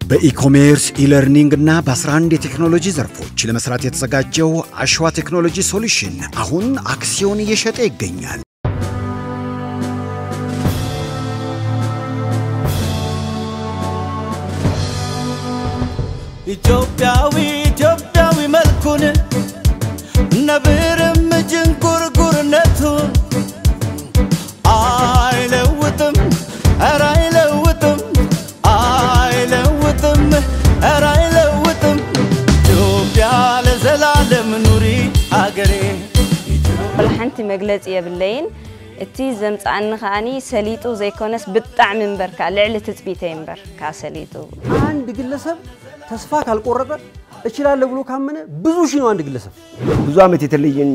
በ e-commerce፣ e-learning እና በ11 የቴክኖሎጂ ዘርፎች ለመስራት የተዘጋጀው አሸዋ ቴክኖሎጂ ሶሉሽን አሁን አክሲዮን እየሸጠ ይገኛል። ኢትዮጵያዊ ኢትዮጵያዊ መልኩን ነብርም ጅንጉርጉርነቱን አይለውጥም፣ ኧረ አይለውጥም፣ አይለውጥም፣ ኧረ አይለውጥም። ኢትዮጵያ ለዘላለም ኑሪ አገሬ። ሓንቲ መግለፂ የብለይን። እቲ ዘምፃእኒ ከዓኒ ሰሊጡ ዘይኮነስ ብጣዕሚ እምበር ከዓ ልዕሊ ትፅቢተይ እምበር ከዓ ሰሊጡ። አንድ ግለሰብ ተስፋ ካልቆረጠ፣ እችላለሁ ብሎ ካመነ ብዙ ሺህ ነው አንድ ግለሰብ። ብዙ ዓመት የተለየኝ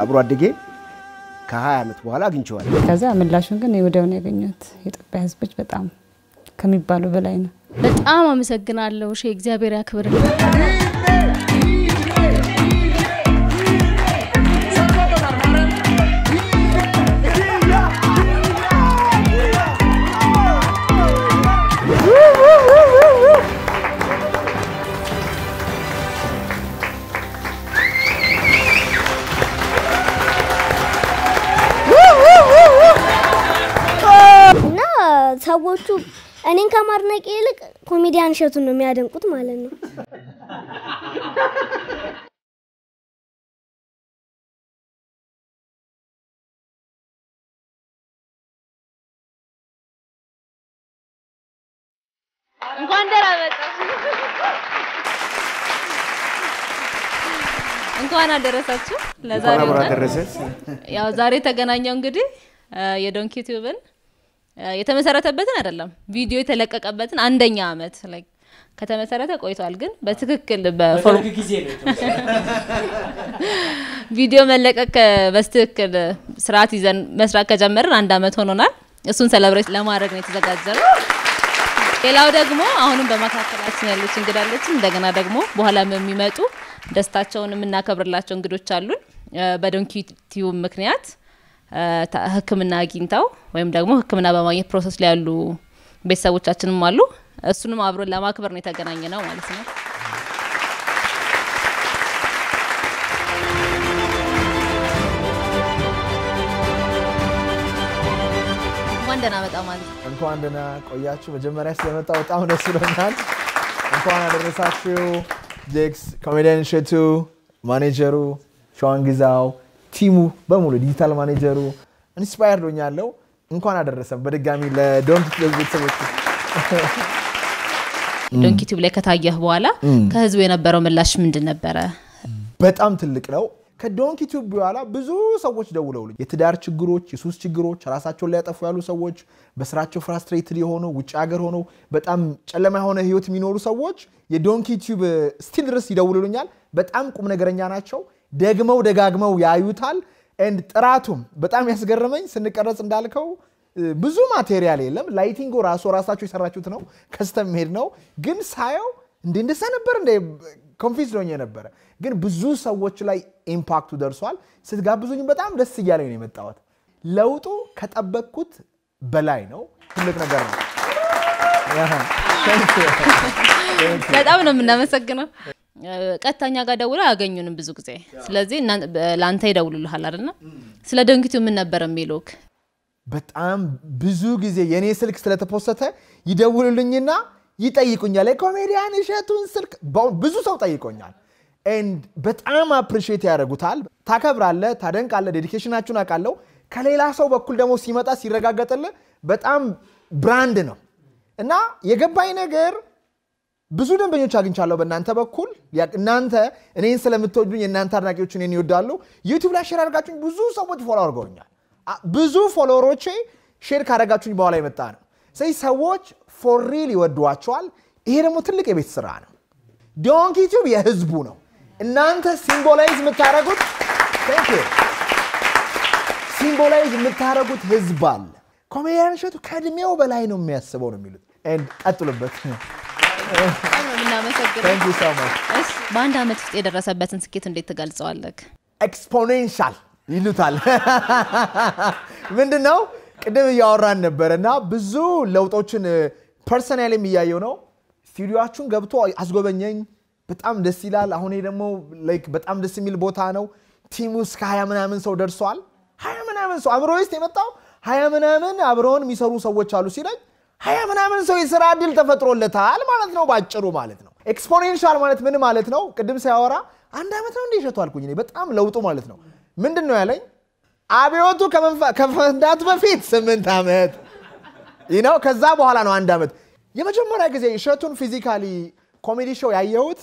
አብሮ አደጌ ከ20 ዓመት በኋላ አግኝቼዋለሁ። ከዛ ምላሹን ግን ወዲያውኑ ያገኘሁት የኢትዮጵያ ሕዝቦች በጣም ከሚባሉ በላይ ነው። በጣም አመሰግናለሁ። እሺ፣ እግዚአብሔር ያክብርልኝ። እና ሰዎቹ እኔን ከማድነቅ ይልቅ ኮሜዲያን እሸቱን ነው የሚያደንቁት ማለት ነው። እንኳን ደህና መጣችሁ። እንኳን አደረሳችሁ ለዛሬው አብሮ ቀን። አደረሰን። ያው ዛሬ የተገናኘው እንግዲህ የዶንኪ ቲዩብን የተመሰረተበትን አይደለም፣ ቪዲዮ የተለቀቀበትን አንደኛ አመት፣ like ከተመሰረተ ቆይቷል፣ ግን በትክክል በፎርም ቪዲዮ መለቀቅ በትክክል ስርዓት ይዘን መስራት ከጀመርን አንድ አመት ሆኖናል። እሱን celebrate ለማድረግ ነው የተዘጋጀነው። ሌላው ደግሞ አሁንም በመካከላችን ያለች እንግዳለችን፣ እንደገና ደግሞ በኋላም የሚመጡ ደስታቸውን የምናከብርላቸው እንግዶች አሉን። በዶንኪ ቲዩብ ምክንያት ሕክምና አግኝተው ወይም ደግሞ ሕክምና በማግኘት process ላይ ያሉ ቤተሰቦቻችንም አሉ። እሱንም አብሮን ለማክበር ነው የተገናኘ ነው ማለት ነው። እንኳን ደህና መጣ ማለት ነው። እንኳን ደህና ቆያችሁ። መጀመሪያ ስለመጣ በጣም ደስ ብሎናል። እንኳን አደረሳችሁ። ጄክስ፣ ኮሜዲያን እሸቱ፣ ማኔጀሩ ሸዋን ግዛው፣ team ኡ በሙሉ፣ digital manager ኡ inspired ሆኛለሁ። እንኳን አደረሰን በድጋሚ ለዶንኪ ቲዩብ ቤተሰቦች። ዶንኪ ቲዩብ ላይ ከታየህ በኋላ ከህዝቡ የነበረው ምላሽ ምንድን ነበረ? በጣም ትልቅ ነው። ከዶንኪ ቲዩብ በኋላ ብዙ ሰዎች ደውለውልኝ የትዳር ችግሮች፣ የሱስ ችግሮች፣ ራሳቸውን ሊያጠፉ ያሉ ሰዎች፣ በስራቸው frustrated የሆኑ፣ ውጭ ሀገር ሆነው በጣም ጨለማ የሆነ ህይወት የሚኖሩ ሰዎች የዶንኪ ቲዩብ still ድረስ ይደውሉልኛል። በጣም ቁም ነገረኛ ናቸው። ደግመው ደጋግመው ያዩታል። And ጥራቱም በጣም ያስገረመኝ፣ ስንቀረጽ እንዳልከው ብዙ material የለም። Lighting ኡ ራሱ ራሳችሁ የሰራችሁት ነው፣ custom made ነው። ግን ሳየው እንዴ እንደዛ ነበር እንደ confuse ሆኜ ነበረ። ግን ብዙ ሰዎች ላይ impact ኡ ደርሷል። ስትጋብዙኝ በጣም ደስ እያለኝ ነው የመጣሁት። ለውጡ ከጠበቅኩት በላይ ነው። ትልቅ ነገር ነው። Thank you. በጣም ነው የምናመሰግነው። ቀጥታ እኛ ጋር ደውለው አያገኙንም ብዙ ጊዜ። ስለዚህ ለአንተ ይደውሉልሃል አይደል? ስለ ዶንኪ ቲዩብ ምን ነበር የሚሉክ? በጣም ብዙ ጊዜ የእኔ ስልክ ስለተፖሰተ ይደውሉልኝና ይጠይቁኛል። የኮሜዲያን እሸቱን ስልክ ብዙ ሰው ጠይቆኛል። And በጣም appreciate ያደርጉታል። ታከብራለህ፣ ታደንቃለህ፣ dedication ኣችሁን አውቃለሁ። ከሌላ ሰው በኩል ደግሞ ሲመጣ ሲረጋገጥልህ በጣም brand ነው እና የገባኝ ነገር ብዙ ደንበኞች አግኝቻለሁ በእናንተ በኩል። እናንተ እኔን ስለምትወዱኝ የእናንተ አድናቂዎች እኔን ይወዳሉ። ዩቲዩብ ላይ share አድርጋችሁኝ ብዙ ሰዎች follow አድርገውኛል። ብዙ follower ኦቼ share ካደረጋችሁኝ በኋላ የመጣ ነው። ስለዚህ ሰዎች for real ይወዷቸዋል። ይሄ ደግሞ ትልቅ የቤት ስራ ነው። ዶንኪ ቲዩብ የህዝቡ ነው። እናንተ symbolize የምታደርጉት፣ thank you፣ symbolize የምታደርጉት ህዝብ አለ። ኮሜዲያን እሸቱ ከእድሜው በላይ ነው የሚያስበው ነው የሚሉት። And ቀጥሉበት። በጣም ነው የምናመሰግነው። Thank you so much. እሺ፣ በአንድ አመት ውስጥ የደረሰበትን ስኬት እንዴት ትገልጸዋለህ? Exponential ይሉታል። ምንድን ነው፣ ቅድም እያወራን ነበር እና ብዙ ለውጦችን personally ም እያየው ነው። ስቱዲዮአችሁን ገብቶ አስጎበኘኝ። በጣም ደስ ይላል። አሁን ይሄ ደግሞ like በጣም ደስ የሚል ቦታ ነው። Team ውስጥ ከ20 ምናምን ሰው ደርሷል። 20 ምናምን ሰው አእምሮ ውስጥ የመጣው 20 ምናምን አብረውን የሚሰሩ ሰዎች አሉ ሲለኝ 20 ምናምን ሰው የስራ እድል ተፈጥሮለታል ማለት ነው፣ ባጭሩ ማለት ነው። Exponential ማለት ምን ማለት ነው? ቅድም ሲያወራ አንድ ዓመት ነው እንዴ እሸቱ አልኩኝ እኔ በጣም ለውጡ ማለት ነው። ምንድን ነው ያለኝ? አብዮቱ ከመፈንዳቱ በፊት 8 ዓመት ነው፣ ከዛ በኋላ ነው 1 ዓመት። የመጀመሪያ ጊዜ እሸቱን physically comedy show ያየሁት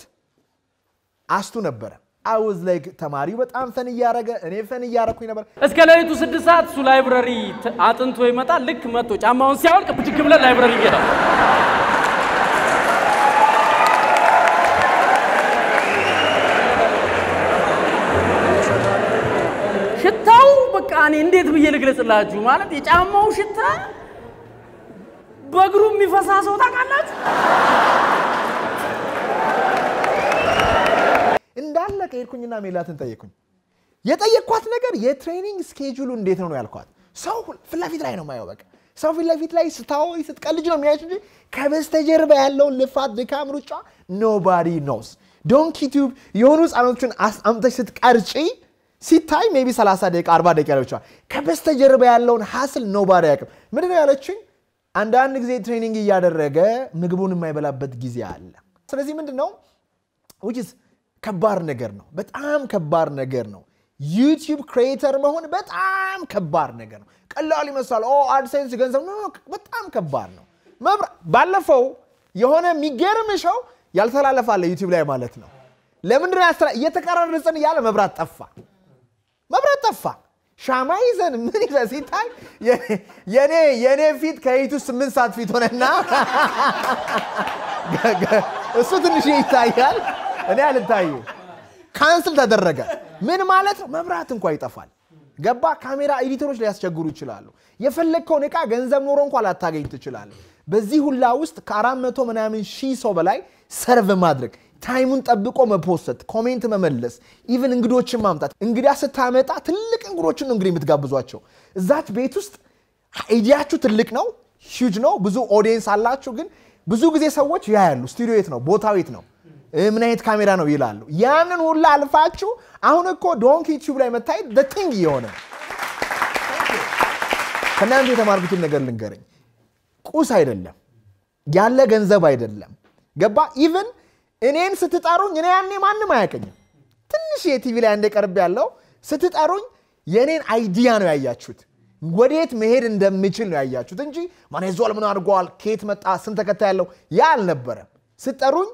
አስቱ ነበረ። I was like ተማሪው በጣም fun እያረገ እኔ fun እያረኩኝ ነበር። እስከ ሌሊቱ 6 ሰዓት እሱ library አጥንቶ ይመጣል። ልክ መጥቶ ጫማውን ሲያወልቅ ብድግ ብለን library ይገባል። ሽታው በቃ እኔ እንዴት ብዬ ልግለጽላችሁ? ማለት የጫማው ሽታ በእግሩ የሚፈሳ ሰው ታውቃላችሁ? እንዳለቀ ሄድኩኝና ሜላትን ጠየቅኩኝ። የጠየቅኳት ነገር የ training schedule ኡ እንዴት ነው ነው ያልኳት። ሰው ፊት ለፊት ላይ ነው የማየው። በቃ ሰው ፊት ለፊት ላይ ስታወሪ ስትቀልጅ ነው የሚያየሽ እንጂ ከበስተጀርባ ያለውን ልፋት፣ ድካም፣ ሩጫ nobody knows። Donkey Tube የሆኑ ህፃኖችን አምጥተሽ ስትቀርጪ ሲታይ maybe 30 ደቂቃ 40 ደቂቃ ሊሆን ይችላል። ከበስተጀርባ ያለውን hustle nobody አያውቅም። ምንድን ነው ያለችኝ? አንዳንድ ጊዜ training እያደረገ ምግቡን የማይበላበት ጊዜ አለ። ስለዚህ ምንድን ነው which is ከባድ ነገር ነው። በጣም ከባድ ነገር ነው። YouTube creator መሆን በጣም ከባድ ነገር ነው። ቀላል ይመስላል። ኦ AdSense ገንዘብ no፣ በጣም ከባድ ነው። ባለፈው የሆነ የሚገርም show ያልተላለፈ አለ YouTube ላይ ማለት ነው። ለምንድን ነው እየተቀራረጽን እያለ መብራት ጠፋ። መብራት ጠፋ። ሻማ ይዘን ምን ይዘን ሲታይ የኔ ፊት ከይቱ 8 ሰዓት ፊት ሆነና እሱ ትንሽ ይታያል፣ እኔ አልታይም። Cancel ተደረገ። ምን ማለት ነው? መብራት እንኳን ይጠፋል። ገባ? ካሜራ editor ኦች ሊያስቸግሩ ይችላሉ። የፈለግከውን ዕቃ ገንዘብ ኖሮ እንኳን ላታገኝ ትችላለህ። በዚህ ሁላ ውስጥ ከ400 ምናምን ሺህ ሰው በላይ serve ማድረግ፣ time ኡን ጠብቆ መፖሰት፣ comment መመለስ፣ even እንግዶችን ማምጣት። እንግዳ ስታመጣ ትልቅ እንግዶችን ነው እንግዲህ የምትጋብዟቸው። እዛች ቤት ውስጥ idea ኣችሁ ትልቅ ነው፣ ሂውጅ ነው፣ ብዙ audience አላችሁ። ግን ብዙ ጊዜ ሰዎች ያያሉ፣ ስቱዲዮ የት ነው፣ ቦታው የት ነው፣ ምን አይነት ካሜራ ነው ይላሉ። ያንን ሁላ አልፋችሁ አሁን እኮ Donkey Tube ላይ መታየት the thing እየሆነ ነው። ከእናንተ የተማርኩትን ነገር ልንገረኝ። ቁስ አይደለም ያለ ገንዘብ አይደለም። ገባ? Even እኔን ስትጠሩኝ እኔ ያኔ ማንም አያውቀኝም። ትንሽ የቲቪ ላይ አንዴ ቀርብ ያለው ስትጠሩኝ የኔን idea ነው ያያችሁት። ወዴት መሄድ እንደምችል ነው ያያችሁት እንጂ ማን ይዟል፣ ምን አድርጓል፣ ከየት መጣ፣ ስንት ተከታይ ያለው ያ አልነበረም። ስትጠሩኝ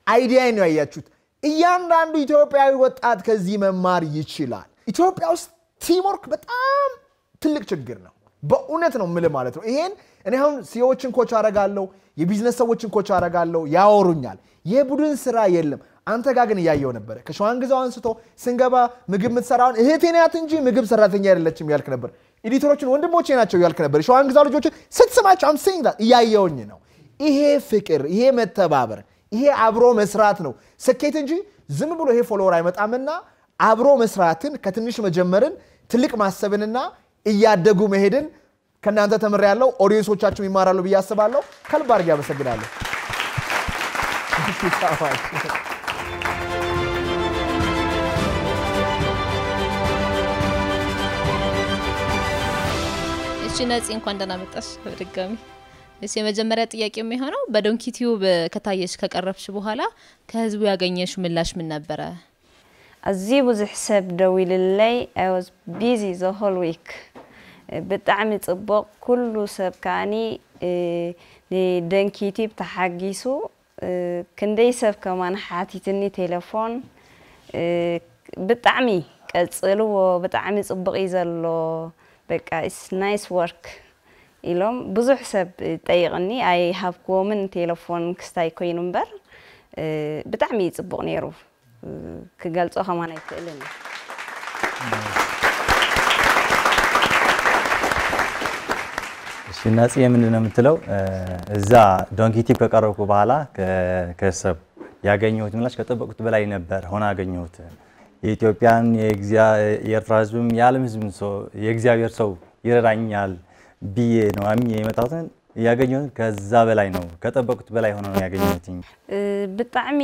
idea ነው ያያችሁት። እያንዳንዱ ኢትዮጵያዊ ወጣት ከዚህ መማር ይችላል። ኢትዮጵያ ውስጥ teamwork በጣም ትልቅ ችግር ነው። በእውነት ነው የምልህ ማለት ነው። ይሄን እኔ አሁን CEO ዎችን coach አረጋለሁ፣ የቢዝነስ ሰዎችን coach አረጋለሁ፣ ያወሩኛል። የቡድን ስራ የለም። አንተ ጋር ግን እያየው ነበረ። ከሸዋንግዛው አንስቶ ስንገባ ምግብ የምትሰራውን እህቴ ናት እንጂ ምግብ ሰራተኛ አይደለችም ያልክ ነበር። Editor ኦችን ወንድሞቼ ናቸው ያልክ ነበር። ሸዋንግዛው ልጆችን ስትስማቸው I'm seeing that እያየውኝ ነው። ይሄ ፍቅር፣ ይሄ መተባበር፣ ይሄ አብሮ መስራት ነው ስኬት እንጂ ዝም ብሎ ይሄ follower አይመጣምና አብሮ መስራትን ከትንሽ መጀመርን ትልቅ ማሰብንና እያደጉ መሄድን ከእናንተ ተምሬያለሁ። Audience ኦቻችሁም ይማራሉ ብዬ አስባለሁ። ከልብ አድርጌ አመሰግናለሁ። እሺ ነፂ እንኳን ደህና መጣሽ በድጋሚ። እሺ የመጀመሪያ ጥያቄ የሚሆነው በ Donkey Tube ከታየሽ ከቀረብሽ በኋላ ከህዝቡ ያገኘሽ ምላሽ ምን ነበረ? ኣዝዩ ብዙሕ ሰብ ደዊሉለይ። I was busy the whole week። ብጣዕሚ ፅቡቅ ኩሉ ሰብ ከዓኒ ን Donkey Tube ተሓጊሱ ክንደይ ሰብ ከማን ሓቲትኒ ቴሌፎን ብጣዕሚ ቀፅልዎ፣ ብጣዕሚ ፅቡቅ እዩ ዘሎ፣ በቃ it's nice work ኢሎም ብዙሕ ሰብ ጠይቕኒ። ኣይሃብክዎምን ቴሌፎን ክስታይ ኮይኑ እምበር ብጣዕሚ ፅቡቅ ነይሩ፣ ክገልፆ ከማን ኣይክእልን። እሺ ነፂ ምንድን ነው የምትለው? እዛ Donkey Tube ከቀረብኩ በኋላ ከሰብ ያገኘሁት ምላሽ ከጠበቁት በላይ ነበር ሆነ አገኘሁት። የኢትዮጵያን የኤርትራ ህዝብም የዓለም ህዝብም ሰው የእግዚአብሔር ሰው ይረዳኛል ብዬ ነው አምኜ የመጣሁትን ያገኘሁት ከዛ በላይ ነው፣ ከጠበቁት በላይ ሆኖ ነው ያገኘሁት። ብጣዕሚ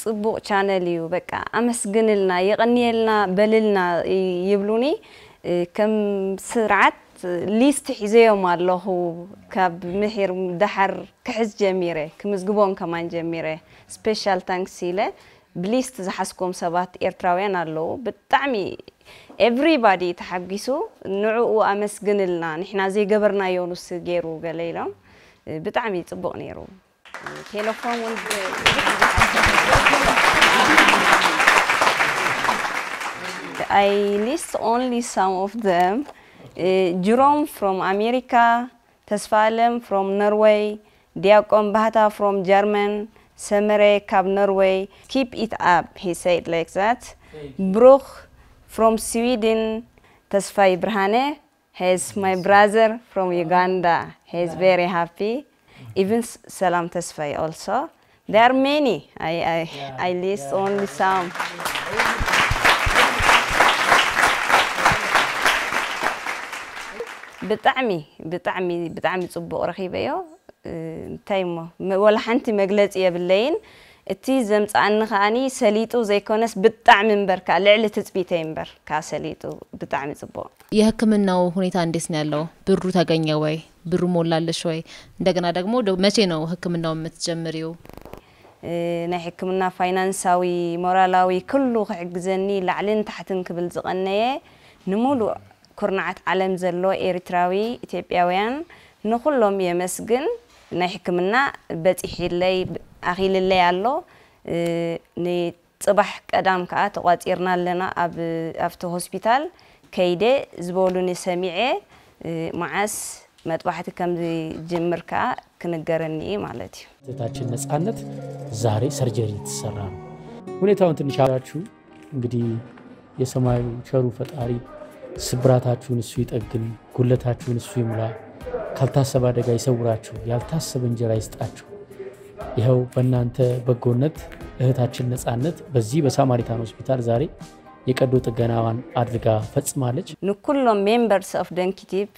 ጽቡቕ channel እዩ። በቃ ኣመስግንልና፣ የቐኒየልና በልልና ይብሉኒ። ከም ስርዓት list ሒዘዮም ኣለኹ። ካብ ምሒር ዳሓር ክሕዝ ጀሚረ፣ ክምዝግቦም ከማን ጀሚረ፣ special thanks ኢለ ብ list ዝሓስኮም ሰባት ኤርትራውያን ኣለዉ። ብጣዕሚ everybody ተሓጊሱ፣ ንዕኡ ኣመስግንልና፣ ንሕና ዘይገበርናዮ ንሱ ገይሩ ገለ ኢሎም። ብጣዕሚ ፅቡቕ ነይሩ። ቴሌፎን እውን I list only some of them. Jerome from America, Tesfalem from Norway, Diakon Bahata from German, Semere ካብ Norway. Keep it up, he said like that. Bruch from Sweden, Tesfay Brahane, he's my brother from Uganda. He's very happy. Even Salam Tesfay also. There are many. I list only some. ብጣዕሚ ብጣዕሚ ብጣዕሚ ፅቡቕ ረኺበዮ። እንታይ እሞ ወላ ሓንቲ መግለፂ የብለይን። እቲ ዘምፃኣኒ ከዓኒ ሰሊጡ ዘይኮነስ ብጣዕሚ እምበር ከዓ ልዕሊ ትፅቢተይ እምበር ከዓ ሰሊጡ፣ ብጣዕሚ ፅቡቕ። የሕክምናው ሁኔታ እንዴት ነው ያለው? ብሩ ተገኘ ወይ? ብሩ ሞላለሽ ወይ? እንደገና ደግሞ መቼ ነው ሕክምናው የምትጀምሪው? ናይ ሕክምና ፋይናንሳዊ፣ ሞራላዊ ኩሉ ክሕግዘኒ ላዕልን ታሕትን ክብል ዝቐነየ ንሙሉእ ኩርናዓት ዓለም ዘሎ ኤርትራዊ ኢትዮጵያውያን ንኩሎም የመስግን። ናይ ሕክምና በፂሒለይ ኣኺልለይ ኣሎ። ንፅባሕ ቀዳም ከዓ ተቋፂርና ኣለና። ኣብቲ ሆስፒታል ከይደ ዝበሉኒ ሰሚዐ መዓስ መጥባሕቲ ከም ዝጅምር ከዓ ክንገረኒ እዩ ማለት እዩ። እህታችን ነጻነት ዛሬ surgery የተሰራ ነው። ሁኔታውን ትንሽ አላችሁ፣ እንግዲህ የሰማዩ ቸሩ ፈጣሪ ስብራታችሁን እሱ ይጠግን፣ ጉለታችሁን እሱ ይሙላ፣ ካልታሰበ አደጋ ይሰውራችሁ፣ ያልታሰበ እንጀራ ይስጣችሁ። ይኸው በእናንተ በጎነት እህታችን ነጻነት በዚህ በሳማሪታን ሆስፒታል ዛሬ የቀዶ ጥገናዋን አድርጋ ፈጽማለች። ንኩሎም members of Donkey Tube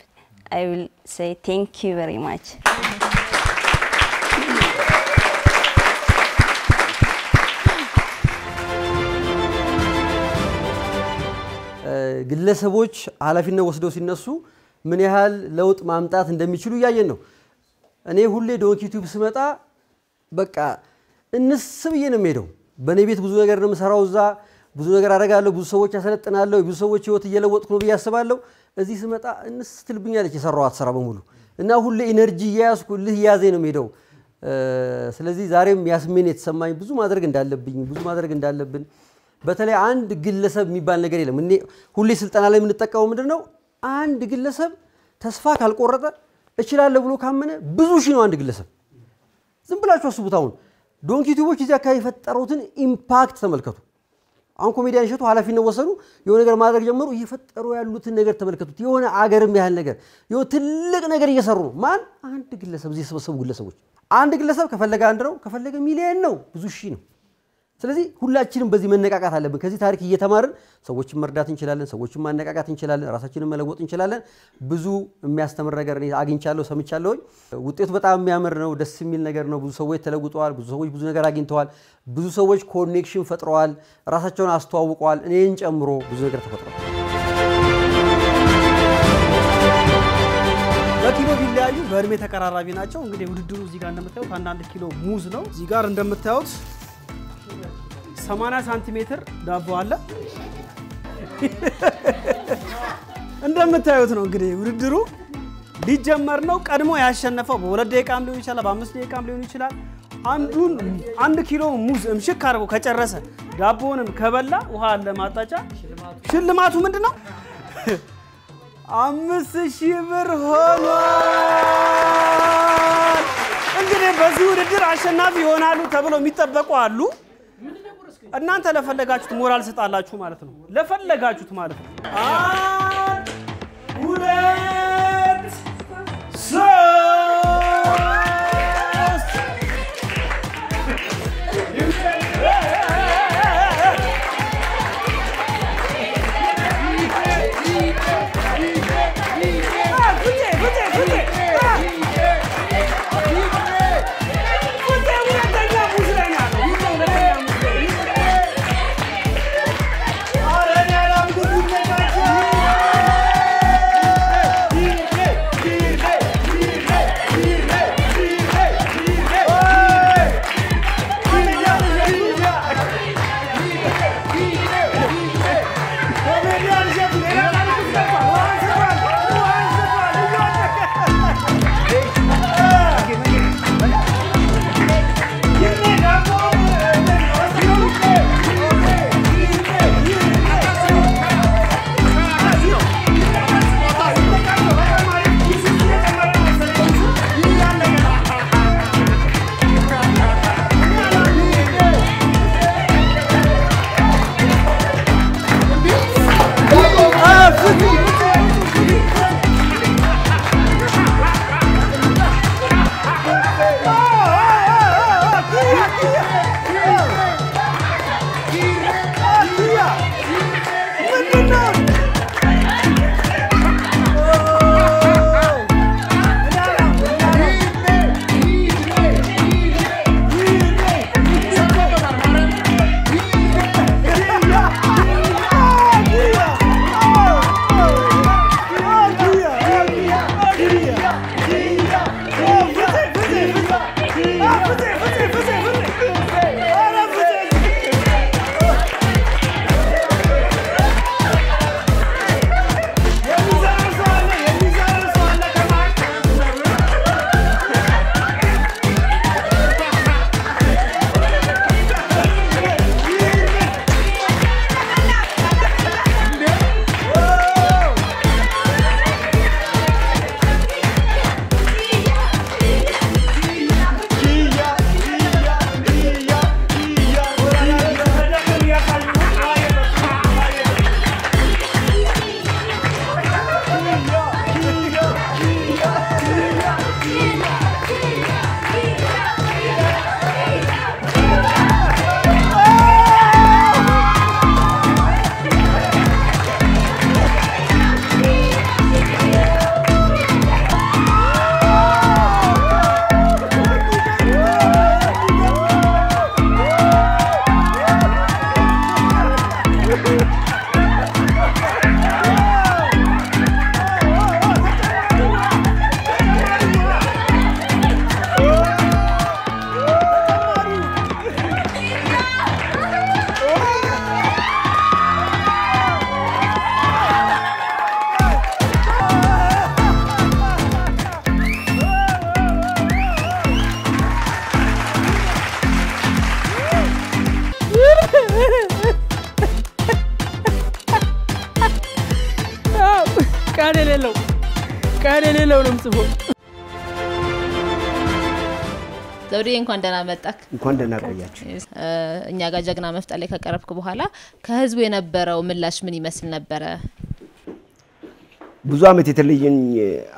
I will say thank you very much. ግለሰቦች ኃላፊነት ወስደው ሲነሱ ምን ያህል ለውጥ ማምጣት እንደሚችሉ እያየን ነው። እኔ ሁሌ Donkey Tube ስመጣ በቃ እንስ ብዬ ነው የምሄደው። በእኔ ቤት ብዙ ነገር ነው የምሰራው፣ እዛ ብዙ ነገር አደርጋለሁ፣ ብዙ ሰዎች ያሰለጥናለሁ፣ ብዙ ሰዎች ህይወት እየለወጥኩ ነው ብዬ አስባለሁ። እዚህ ስመጣ እንስ ትልብኛለች የሰራኋት ስራ በሙሉ፣ እና ሁሌ energy እየያዝኩ እልህ እየያዘኝ ነው የምሄደው። ስለዚህ ዛሬም ያስሜን የተሰማኝ ብዙ ማድረግ እንዳለብኝ፣ ብዙ ማድረግ እንዳለብን፣ በተለይ አንድ ግለሰብ የሚባል ነገር የለም። እኔ ሁሌ ስልጠና ላይ የምንጠቀመው ምንድን ነው? አንድ ግለሰብ ተስፋ ካልቆረጠ፣ እችላለሁ ብሎ ካመነ ብዙ ሺህ ነው አንድ ግለሰብ። ዝም ብላችሁ አስቡት። አሁን Donkey Tube ኦች እዚህ አካባቢ የፈጠሩትን impact ተመልከቱ። አሁን ኮሜዲያን እሸቱ ኃላፊነት ወሰዱ፣ የሆነ ነገር ማድረግ ጀመሩ። እየፈጠሩ ያሉትን ነገር ተመልከቱት። የሆነ አገርም ያህል ነገር፣ የሆነ ትልቅ ነገር እየሰሩ ነው። ማን? አንድ ግለሰብ፣ እዚህ የተሰበሰቡ ግለሰቦች። አንድ ግለሰብ ከፈለገ አንድ ነው፣ ከፈለገ ሚሊየን ነው፣ ብዙ ሺህ ነው። ስለዚህ ሁላችንም በዚህ መነቃቃት አለብን። ከዚህ ታሪክ እየተማርን ሰዎችን መርዳት እንችላለን፣ ሰዎችን ማነቃቃት እንችላለን፣ ራሳችንን መለወጥ እንችላለን። ብዙ የሚያስተምር ነገር እኔ አግኝቻለሁ፣ ሰምቻለሁኝ። ውጤቱ በጣም የሚያምር ነው፣ ደስ የሚል ነገር ነው። ብዙ ሰዎች ተለውጠዋል፣ ብዙ ሰዎች ብዙ ነገር አግኝተዋል፣ ብዙ ሰዎች connection ፈጥረዋል፣ ራሳቸውን አስተዋውቀዋል። እኔን ጨምሮ ብዙ ነገር ተፈጥሯል። በኪሎ ቢለያዩ በእድሜ ተቀራራቢ ናቸው። እንግዲህ ውድድሩ እዚህ ጋር እንደምታዩት አንዳንድ ኪሎ ሙዝ ነው። እዚህ ጋር እንደምታዩት 80 ሳንቲሜትር ዳቦ አለ። እንደምታዩት ነው፣ እንግዲህ ውድድሩ ሊጀመር ነው። ቀድሞ ያሸነፈው በ2 ደቂቃም ሊሆን ይችላል፣ በ5 ደቂቃም ሊሆን ይችላል። አንዱን 1 ኪሎ ሙዝ እምሽክ አድርጎ ከጨረሰ፣ ዳቦውንም ከበላ፣ ውሃ አለ ማጣጫ። ሽልማቱ ምንድን ነው? 5,000 ብር ሆኗል። እንግዲህ በዚህ ውድድር አሸናፊ ይሆናሉ ተብሎ የሚጠበቁ አሉ። እናንተ ለፈለጋችሁት ሞራል ስጣላችሁ ማለት ነው። ለፈለጋችሁት ማለት ነው። አንድ፣ ሁለት፣ ሶስት። ፍጤ ፍጤ ፍጤ። ያለ ሌላው ነው የምጽፈው። ዘውዴ እንኳን ደህና መጣክ። እንኳን ደህና ቆያችሁ። እኛ ጋር ጀግና መፍጠር ላይ ከቀረብክ በኋላ ከህዝቡ የነበረው ምላሽ ምን ይመስል ነበረ? ብዙ ዓመት የተለየኝ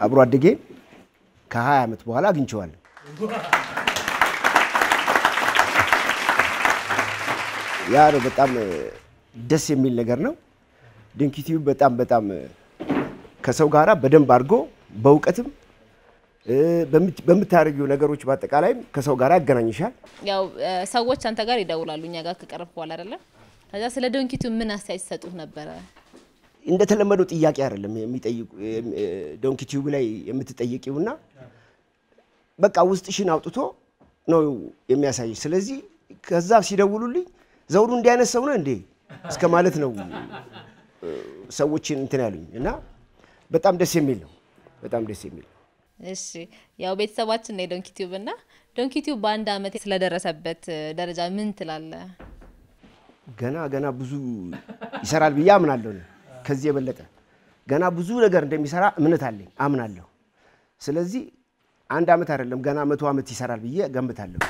አብሮ አደጌ ከ20 ዓመት በኋላ አግኝቼዋለሁ። ያ ነው በጣም ደስ የሚል ነገር ነው። Donkey Tube በጣም በጣም ከሰው ጋራ በደንብ አድርጎ በእውቀትም በምታደርጊው ነገሮች በአጠቃላይም ከሰው ጋር ያገናኝሻል። ያው ሰዎች አንተ ጋር ይደውላሉ እኛ ጋር ከቀረብክ በኋላ አይደለም? ከዛ ስለ Donkey Tube ምን አስተያየት ሲሰጡህ ነበረ? እንደተለመደው ጥያቄ አይደለም የሚጠይቁ Donkey Tube ላይ የምትጠይቂውና በቃ ውስጥሽን አውጥቶ ነው የሚያሳይሽ። ስለዚህ ከዛ ሲደውሉልኝ ዘውዱ እንዲህ አይነት ሰው ነው እንዴ እስከ ማለት ነው ሰዎችን እንትን ያሉኝ እና በጣም ደስ የሚል ነው። በጣም ደስ የሚል ነው። እሺ፣ ያው ቤተሰባችን ነው የ Donkey Tube እና Donkey Tube በአንድ አመት ስለደረሰበት ደረጃ ምን ትላለህ? ገና ገና ብዙ ይሰራል ብዬ አምናለሁ። እኔ ከዚህ የበለጠ ገና ብዙ ነገር እንደሚሰራ እምነት አለኝ፣ አምናለሁ። ስለዚህ አንድ አመት አይደለም ገና 100 ዓመት ይሰራል ብዬ ገምታለሁ።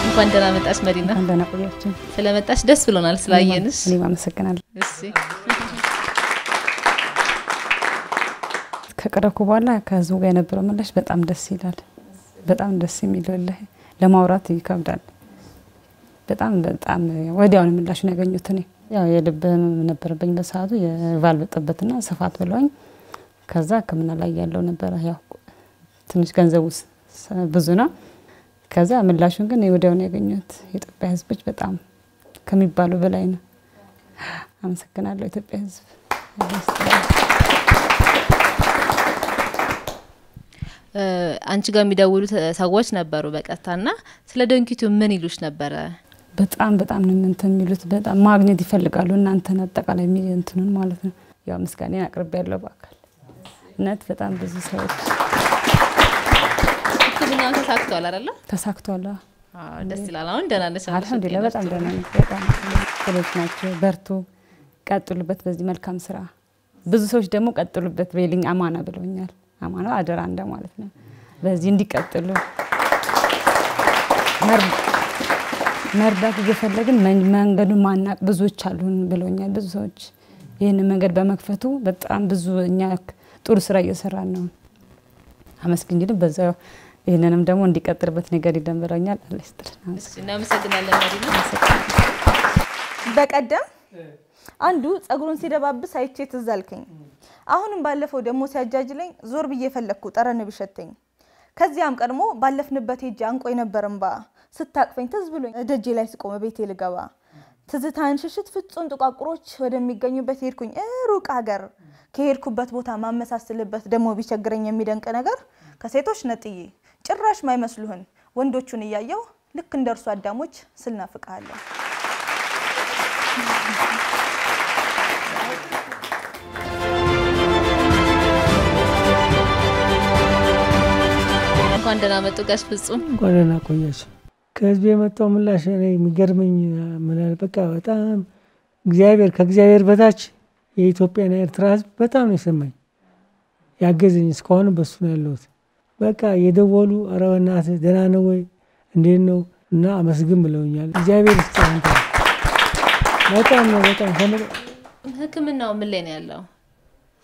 እንኳን ደህና መጣሽ መዲና። እንኳን ደህና ቆያችሁ። ስለመጣሽ ደስ ብሎናል ስላየንሽ። እኔም አመሰግናለሁ። እሺ፣ ከቀረብኩ በኋላ ከህዝቡ ጋር የነበረው ምላሽ በጣም ደስ ይላል። በጣም ደስ የሚል ወላሂ ለማውራት ይከብዳል። በጣም በጣም ወዲያውኑ ምላሹን ያገኙት። እኔ ያው የልብ ህመም ነበረብኝ በሰዓቱ፣ የቫልቭ ጥበትና ስፋት ብለውኝ ከዛ ሕክምና ላይ ያለው ነበረ። ያው ትንሽ ገንዘቡ ብዙ ነው። ከዛ ምላሹን ግን ወዲያውኑ ያገኙት። የኢትዮጵያ ህዝቦች በጣም ከሚባሉ በላይ ነው። አመሰግናለሁ ኢትዮጵያ ህዝብ። አንቺ ጋር የሚደውሉ ሰዎች ነበሩ በቀጥታና ስለ Donkey Tube ምን ይሉሽ ነበረ? በጣም በጣም ነው እንትን የሚሉት፣ በጣም ማግኘት ይፈልጋሉ እናንተን አጠቃላይ እንትኑን ማለት ነው። ያው ምስጋናዬን አቅርቤያለሁ በአካል እውነት በጣም ብዙ ሰዎች። ሕክምናው ተሳክቷል አይደለ? ተሳክቷል። አዎ፣ ደስ ይላል። አሁን ደህና ነሽ? አልሐምዱሊላህ በጣም ደህና ነኝ። በጣም ጎበዝ ናቸው። በርቱ፣ ቀጥሉበት በዚህ መልካም ስራ። ብዙ ሰዎች ደግሞ ቀጥሉበት በይልኝ አማና ብለውኛል። አማና አደራ እንደማለት ነው። በዚህ እንዲቀጥሉ መርዳት እየፈለግን መንገዱን ማናቅ ብዙዎች አሉን ብለውኛል። ብዙ ሰዎች ይህንን መንገድ በመክፈቱ በጣም ብዙ እኛ ጥሩ ስራ እየሰራን ነው። አመስግኝልን በዛው ይህንንም ደግሞ እንዲቀጥልበት ነገር ይደን ብለውኛል። አላህ ይስጥልን። እናመሰግናለን መዲና። በቀደም አንዱ ጸጉሩን ሲደባብስ አይቼ ትዝ አልከኝ። አሁንም ባለፈው ደግሞ ሲያጃጅለኝ ዞር ብዬ ፈለግኩ ጠረን ቢሸተኝ። ከዚያም ቀድሞ ባለፍንበት ሄጄ አንቆ የነበር እምባ ስታቅፈኝ ትዝ ብሎኝ ደጄ ላይ ስቆመ ቤቴ ልገባ ትዝታን ሽሽት ፍጹም ጥቋቁሮች ወደሚገኙበት ሄድኩኝ ሩቅ ሀገር። ከሄድኩበት ቦታ ማመሳስልበት ደግሞ ቢቸግረኝ የሚደንቅ ነገር ከሴቶች ነጥዬ ጭራሽ ማይመስሉህን ወንዶቹን እያየው ልክ እንደ እርሱ አዳሞች ስል ናፍቅሃለሁ። እንኳን ደህና መጡ ጋሽ ፍጹም። እንኳን ደህና ቆያችሁ። ከህዝብ የመጣው ምላሽ እኔ የሚገርመኝ ምን በቃ በጣም እግዚአብሔር ከእግዚአብሔር በታች የኢትዮጵያና የኤርትራ ህዝብ በጣም ነው የሰማኝ ያገዘኝ። እስካሁን በሱ ነው ያለሁት። በቃ የደወሉ ኧረ በእናትህ ደህና ነው ወይ እንዴት ነው እና አመስግን ብለውኛል። እግዚአብሔር ይስጥህ አንተ በጣም ነው በጣም። ህክምናው ምን ላይ ነው ያለው?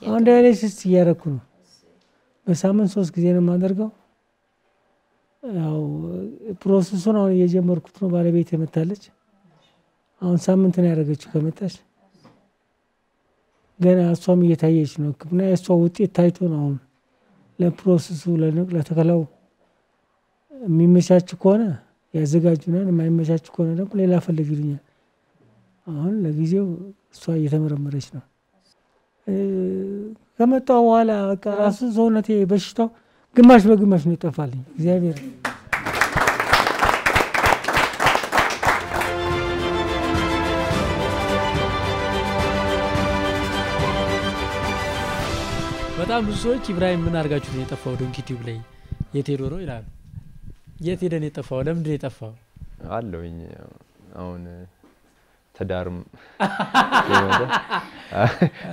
አሁን dialysis እያደረኩ ነው። በሳምንት 3 ጊዜ ነው የማደርገው። ያው process ኡን አሁን እየጀመርኩት ነው። ባለቤት መታለች። አሁን ሳምንት ነው ያደረገችው ከመጣች። ገና እሷም እየታየች ነው። ህክምና የእሷ ውጤት ታይቶ ነው አሁን ለ process ኡ ለተከላው የሚመቻች ከሆነ ያዘጋጁናል፣ የማይመቻች ከሆነ ደግሞ ሌላ ፈልግ ይሉኛል። አሁን ለጊዜው እሷ እየተመረመረች ነው። ከመጣሁ በኋላ በቃ ራሱ ሰውነቴ በሽታው ግማሽ በግማሽ ነው ይጠፋልኝ። እግዚአብሔር በጣም ብዙ ሰዎች ኢብራሂም ምን አድርጋችሁት ነው የጠፋው Donkey Tube ላይ የት ሄዶ ነው ይላሉ። የት ሄደን የጠፋው? ለምንድን ነው የጠፋው? አለውኝ አሁን ትዳርም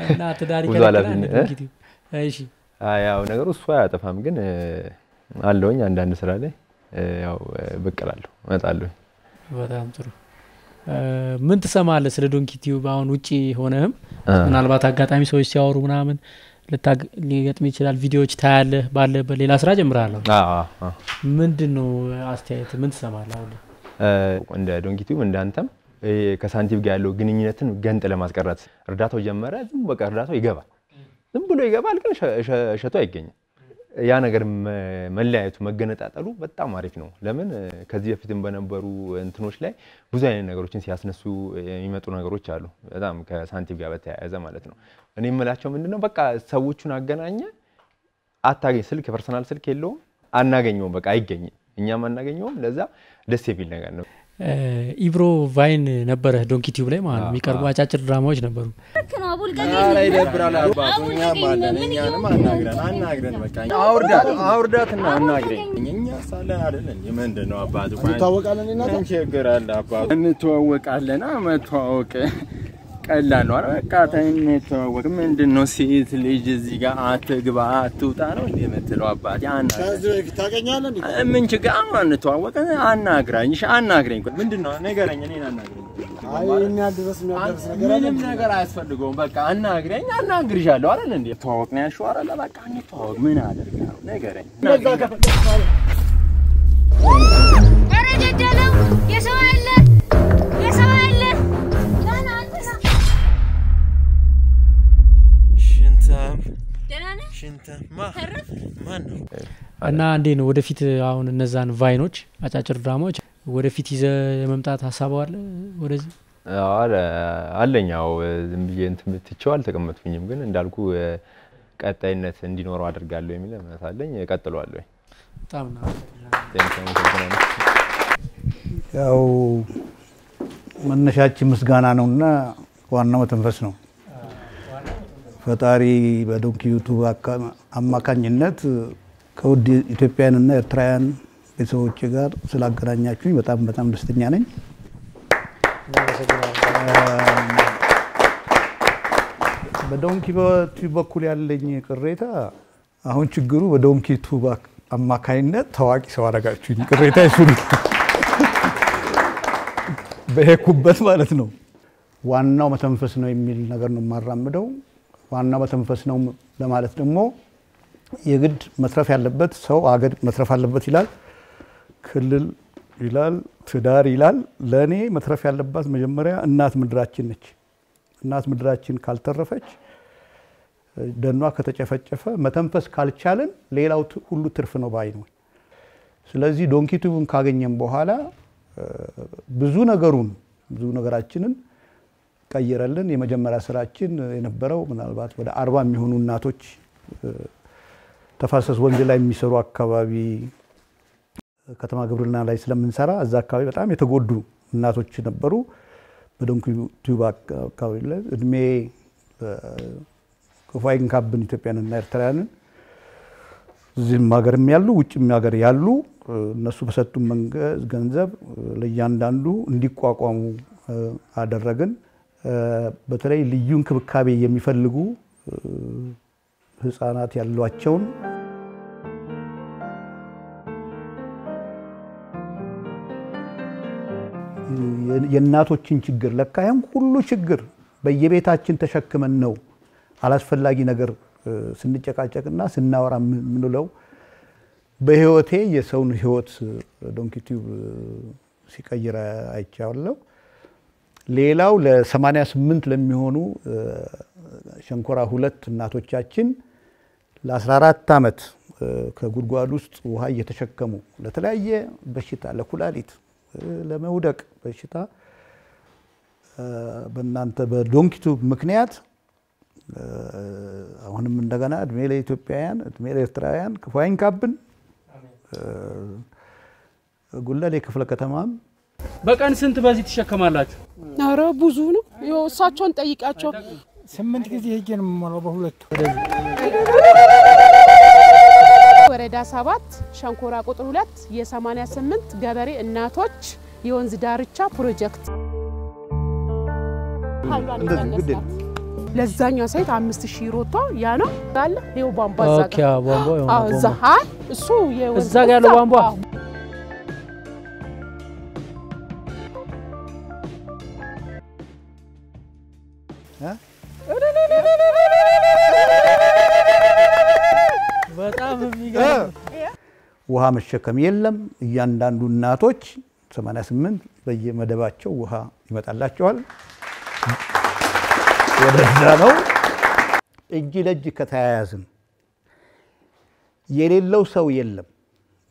እና ትዳር ይከለክላል እንዴ? እሺ፣ ያው ነገሩ እሱ አያጠፋም፣ ግን አለውኝ አንዳንድ ስራ ላይ ያው ብቅ እላለሁ፣ እመጣለሁ። በጣም ጥሩ። ምን ትሰማለህ ስለ ዶንኪ ቲዩብ? አሁን ውጪ ሆነህም ምናልባት አጋጣሚ ሰዎች ሲያወሩ ምናምን ሊገጥም ይችላል። ቪዲዮዎች ታያለህ። ባለበት ሌላ ስራ ጀምረሃል። ምንድን ነው አስተያየት? ምን ትሰማለህ አሁን? እንደ ዶንኪ ቲዩብ እንዳንተም ከሳንቲም ጋር ያለው ግንኙነትን ገንጥ ለማስቀረት እርዳታው ጀመረ። ዝም በቃ እርዳታው ይገባል፣ ዝም ብሎ ይገባል፣ ግን እሸቱ አይገኝም። ያ ነገር መለያየቱ መገነጣጠሉ በጣም አሪፍ ነው። ለምን ከዚህ በፊትም በነበሩ እንትኖች ላይ ብዙ አይነት ነገሮችን ሲያስነሱ የሚመጡ ነገሮች አሉ፣ በጣም ከሳንቲም ጋር በተያያዘ ማለት ነው። እኔ የምላቸው ምንድነው በቃ ሰዎቹን አገናኘ አታገኝ፣ ስልክ personal ስልክ የለውም፣ አናገኘውም፣ በቃ አይገኝም፣ እኛም አናገኘውም። ለዛ ደስ የሚል ነገር ነው። ኢብሮ vine ነበረ ዶንኪ ቲዩብ ላይ ማለት ነው። የሚቀርቡ አጫጭር ድራማዎች ነበሩ። ኧረ ይደብራል አባቱ። እኛም አለን፣ እኛንም አናግረን አናግረን በቃ አውርዳት አውርዳትና አናግረኝ። እኛ ሳለን አይደል እንዴ? ምንድን ነው አባቱ? እንተዋወቃለን እናንተ? ምን ችግር አለ አባቱ? እንተዋወቃለን። መተዋወቅ ቀላል ነው። ኧረ በቃ እንተዋወቅ። ምንድን ነው ሴት ልጅ እዚህ ጋር አትግባ አትውጣ ነው እንዴ የምትለው? አባቴ አናግረኝ። ከዚህ በፊት ታገኛለህ እንዴ? ምን ችግር አሁን እንተዋወቅ። አናግራኝ፣ እሺ አናግረኝ። ምንድን ነው ንገረኝ፣ እኔን አናግረኝ። አይ ይሄን ያህል ድረስ የሚያደርስ ነገር አለ? ምንም ነገር አያስፈልገውም። በቃ አናግረኝ፣ አናግርሻለሁ አይደል እንዴ? ተዋወቅ ነው ያልሽው አይደለ? በቃ እንተዋወቅ። ምን አደርጋለሁ? ንገረኝ። ኧረ ገደለው! የሰው አለ የሰው አለ። ሽንታም ደህና ነህ? ሽንታም ማን ነው? እና እንዴ ነው ወደፊት አሁን እነዛን vine ኦች አጫጭር ድራማዎች ወደፊት ይዘህ የመምጣት ሀሳብ አለ ወደዚህ? አለኝ። ያው ዝም ብዬ እንትን ትቼው አልተቀመጥኩኝም፣ ግን እንዳልኩ ቀጣይነት እንዲኖረው አድርጋለሁ የሚል እምነት አለኝ። እቀጥለዋለሁ። በጣም ነው። ያው መነሻችን ምስጋና ነውና ዋናው መተንፈስ ነው። ፈጣሪ በዶንኪ ቲዩብ አማካኝነት ከውድ ኢትዮጵያውያንና ኤርትራውያን ቤተሰቦቼ ጋር ስላገናኛችሁኝ በጣም በጣም ደስተኛ ነኝ። በዶንኪ ቲዩብ በኩል ያለኝ ቅሬታ አሁን ችግሩ በዶንኪ ቲዩብ አማካኝነት ታዋቂ ሰው አደረጋችሁኝ። ቅሬታ እሱ ነው። በሄድኩበት ማለት ነው። ዋናው መተንፈስ ነው የሚል ነገር ነው የማራምደው። ዋናው መተንፈስ ነው ለማለት ደግሞ የግድ መትረፍ ያለበት ሰው አገር መትረፍ አለበት ይላል፣ ክልል ይላል፣ ትዳር ይላል። ለእኔ መትረፍ ያለባት መጀመሪያ እናት ምድራችን ነች። እናት ምድራችን ካልተረፈች፣ ደኗ ከተጨፈጨፈ፣ መተንፈስ ካልቻልን ሌላው ሁሉ ትርፍ ነው ባይ ነው። ስለዚህ ዶንኪ ቲዩብን ካገኘን በኋላ ብዙ ነገሩን ብዙ ነገራችንን ቀየረልን። የመጀመሪያ ስራችን የነበረው ምናልባት ወደ 40 የሚሆኑ እናቶች ተፋሰስ ወንዝ ላይ የሚሰሩ አካባቢ ከተማ ግብርና ላይ ስለምንሰራ እዛ አካባቢ በጣም የተጎዱ እናቶች ነበሩ። በዶንኪ ቲዩብ አካባቢ ላይ እድሜ ክፉ አይንካብን ኢትዮጵያንና ኤርትራውያንን እዚህም ሀገርም ያሉ ውጭም ሀገር ያሉ እነሱ በሰጡን ገንዘብ ለእያንዳንዱ እንዲቋቋሙ አደረግን። በተለይ ልዩ እንክብካቤ የሚፈልጉ ህፃናት ያሏቸውን የእናቶችን ችግር ለካ ያን ሁሉ ችግር በየቤታችን ተሸክመን ነው አላስፈላጊ ነገር ስንጨቃጨቅና ስናወራ የምንውለው። በህይወቴ የሰውን ህይወት ዶንኪ ቲዩብ ሲቀይር አይቻለሁ። ሌላው ለ88 ለሚሆኑ ሸንኮራ 2 እናቶቻችን ለ14 ዓመት ከጉድጓድ ውስጥ ውሃ እየተሸከሙ ለተለያየ በሽታ ለኩላሊት፣ ለመውደቅ በሽታ በእናንተ በዶንኪ ቲዩብ ምክንያት አሁንም እንደገና እድሜ ለኢትዮጵያውያን እድሜ ለኤርትራውያን ክፉ አይንካብን። ጉለሌ ክፍለ ከተማም በቀን ስንት በዚህ ትሸከማላችሁ? ኧረ ብዙ ነው። ይኸው እሳቸውን ጠይቃቸው። 8 ጊዜ ሄጄ ነው የምሞላው በሁለቱ። ወረዳ 7 ሸንኮራ ቁጥር 2 የ88 ገበሬ እናቶች የወንዝ ዳርቻ ፕሮጀክት ለዛኛው site 5000 ሮቶ ያ ነው አለ። ይኸው ቧንቧ እዛ okay፣ አዎ፣ ቧንቧ የሆነ አዎ፣ እዛ ቧንቧ። አይ እሱ የወንዝ እዛ ጋር ያለው ቧንቧ? አዎ። በጣም የሚገርም። ውሃ መሸከም የለም። እያንዳንዱ እናቶች 88 በየመደባቸው ውሃ ይመጣላቸዋል። ወደዛ ነው። እጅ ለእጅ ከተያያዝን የሌለው ሰው የለም፣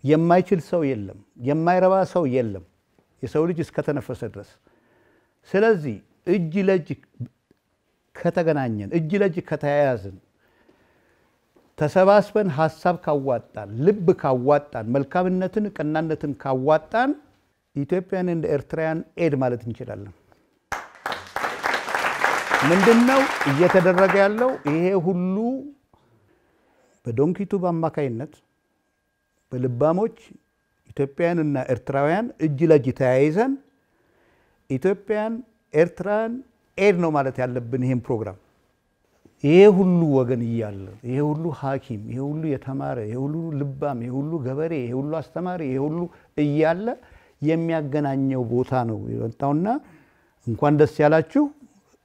የማይችል ሰው የለም፣ የማይረባ ሰው የለም፣ የሰው ልጅ እስከተነፈሰ ድረስ። ስለዚህ እጅ ለእጅ ከተገናኘን፣ እጅ ለእጅ ከተያያዝን፣ ተሰባስበን ሀሳብ ካዋጣን፣ ልብ ካዋጣን፣ መልካምነትን፣ ቀናነትን ካዋጣን ኢትዮጵያን እንደ ኤርትራያን aid ማለት እንችላለን። ምንድነው እየተደረገ ያለው? ይሄ ሁሉ በዶንኪ ቲዩብ አማካይነት በልባሞች ኢትዮጵያንና ኤርትራውያን እጅ ለእጅ ተያይዘን ኢትዮጵያን ኤርትራን aid ነው ማለት ያለብን ይሄን ፕሮግራም። ይሄ ሁሉ ወገን እያለ፣ ይሄ ሁሉ ሐኪም፣ ይሄ ሁሉ የተማረ፣ ይሄ ሁሉ ልባም፣ ይሄ ሁሉ ገበሬ፣ ይሄ ሁሉ አስተማሪ፣ ይሄ ሁሉ እያለ የሚያገናኘው ቦታ ነው የመጣውና እንኳን ደስ ያላችሁ።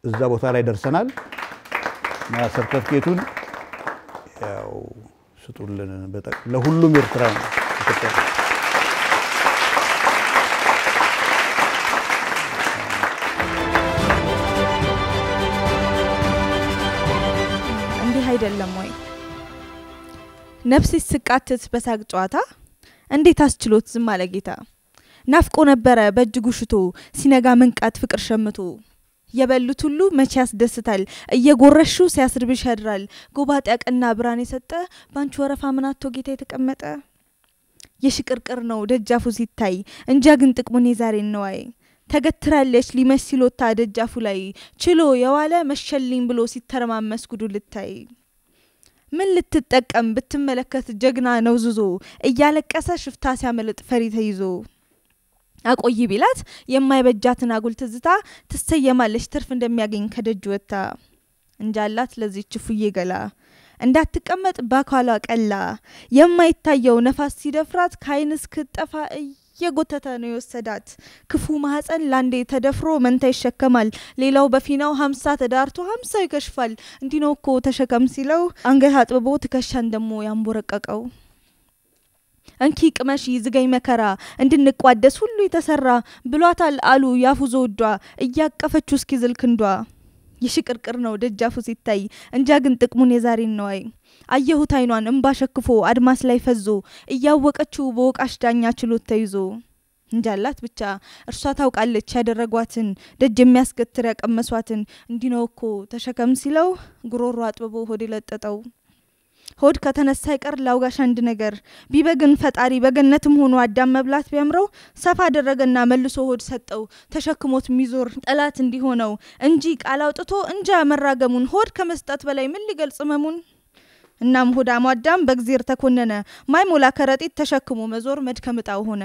እዛ ቦታ ላይ ደርሰናል። እና ሰርተፍኬቱን ያው ስጡልን ለሁሉም ኤርትራ ነው። እንዲህ አይደለም ወይ ነፍሴ ስቃትት በሳቅ ጨዋታ እንዴት አስችሎት ዝም አለ ጌታ። ናፍቆ ነበረ በእጅጉ ሽቶ ሲነጋ መንቃት ፍቅር ሸምቶ የበሉት ሁሉ መቼ ያስደስታል እየጎረሹ ሲያስርብሽ ያድራል። ጎባጣ ቀና ብርሃን የሰጠ ባንቺ ወረፋ ምናቶ ጌታ የተቀመጠ የሽቅርቅር ነው ደጃፉ ሲታይ እንጃ ግን ጥቅሙን የዛሬን ነዋይ። ተገትራለች ሊመሽ ሲሎታ ደጃፉ ላይ ችሎ የዋለ መሸልኝ ብሎ ሲተረማመስ ጉዱ ልታይ። ምን ልትጠቀም ብትመለከት ጀግና ነው ዙዞ እያለቀሰ ሽፍታ ሲያመልጥ ፈሪ ተይዞ። አቆይ ቢላት የማይበጃትን አጉል ትዝታ ትሰየማለች ትርፍ እንደሚያገኝ ከደጅ ወጥታ። እንጃላት ለዚች ፉዬ ገላ እንዳትቀመጥ ባካሏ ቀላ የማይታየው ነፋስ ሲደፍራት ከዓይን እስክትጠፋ እየጎተተ ነው የወሰዳት። ክፉ ማህፀን ላንዴ ተደፍሮ መንታ ይሸከማል ሌላው በፊናው 50 ተዳርቶ 50 ይከሽፋል። እንዲህ ነው እኮ ተሸከም ሲለው አንገት አጥብቦ ትከሻን ደሞ ያንቦረቀቀው። እንኪ ቅመሺ ዝገኝ መከራ እንድንቋደስ ሁሉ የተሰራ ብሏታል አሉ ያፉ ዘውዷ እያቀፈችው እስኪዝል ክንዷ። የሽቅርቅር ነው ደጃፉ ሲታይ እንጃ ግን ጥቅሙን የዛሬን ነዋይ። አየሁት አይኗን እምባ ሸክፎ አድማስ ላይ ፈዞ እያወቀችው በወቃሽ ዳኛ ችሎት ተይዞ። እንጃላት ብቻ እርሷ ታውቃለች ያደረጓትን ደጅ የሚያስገትር ያቀመሷትን። እንዲህ ነው እኮ ተሸከም ሲለው ጉሮሮ አጥብቦ ሆድ የለጠጠው። ሆድ ከተነሳ ይቀር ላውጋሽ አንድ ነገር ቢበግን ፈጣሪ በገነትም ሆኖ አዳም መብላት ቢያምረው ሰፋ አደረገና መልሶ ሆድ ሰጠው ተሸክሞት ሚዞር ጠላት እንዲሆነው እንጂ ቃል አውጥቶ እንጃ መራገሙን ሆድ ከመስጠት በላይ ምን ሊገልጽ መሙን። እናም ሆዳሙ አዳም በእግዚአብሔር ተኮነነ ማይሞላ ከረጢት ተሸክሞ መዞር መድከም እጣው ሆነ።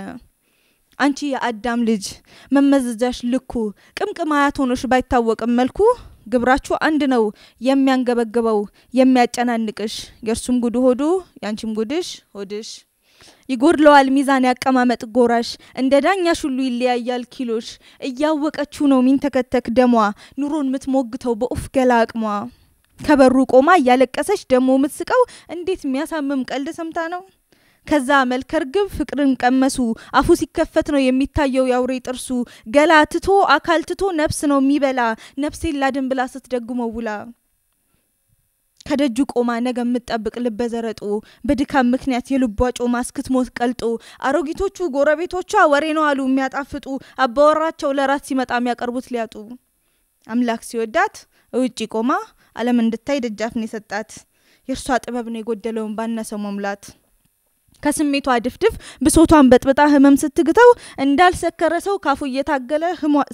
አንቺ የአዳም ልጅ መመዘጃሽ ልኩ ቅምቅም አያት ሆኖሽ ባይታወቅም መልኩ ግብራችሁ አንድ ነው የሚያንገበግበው የሚያጨናንቅሽ የእርሱም ጉዱ ሆዱ ያንቺም ጉድሽ ሆድሽ። ይጎድለዋል ሚዛን ያቀማመጥ ጎራሽ እንደ ዳኛሽ ሁሉ ይለያያል ኪሎሽ። እያወቀችው ነው ሚንተከተክ ደሟ ኑሮን ምትሞግተው በኡፍ ገላ አቅሟ። ከበሩ ቆማ እያለቀሰች ደሞ ምትስቀው እንዴት የሚያሳምም ቀልድ ሰምታ ነው። ከዛ መልከርግብ ፍቅርን ቀመሱ አፉ ሲከፈት ነው የሚታየው ያውሬ ጥርሱ። ገላ ትቶ አካል ትቶ ነፍስ ነው የሚበላ ነፍሴን ላድን ብላ ስትደግመው ውላ። ከደጁ ቆማ ነገ የምትጠብቅ ልበዘረጦ በድካም ምክንያት የልቧ ጮማ እስክትሞት ቀልጦ። አሮጊቶቹ ጎረቤቶቿ ወሬ ነው አሉ የሚያጣፍጡ አባወራቸው ለራት ሲመጣ የሚያቀርቡት ሊያጡ። አምላክ ሲወዳት ውጪ ቆማ ዓለም እንድታይ ደጃፍን የሰጣት የእርሷ ጥበብ ነው የጎደለውን ባነሰው መሙላት። ከስሜቷ ድፍድፍ ብሶቷን በጥብጣ ህመም ስትግተው እንዳልሰከረ ሰው ካፉ እየታገለ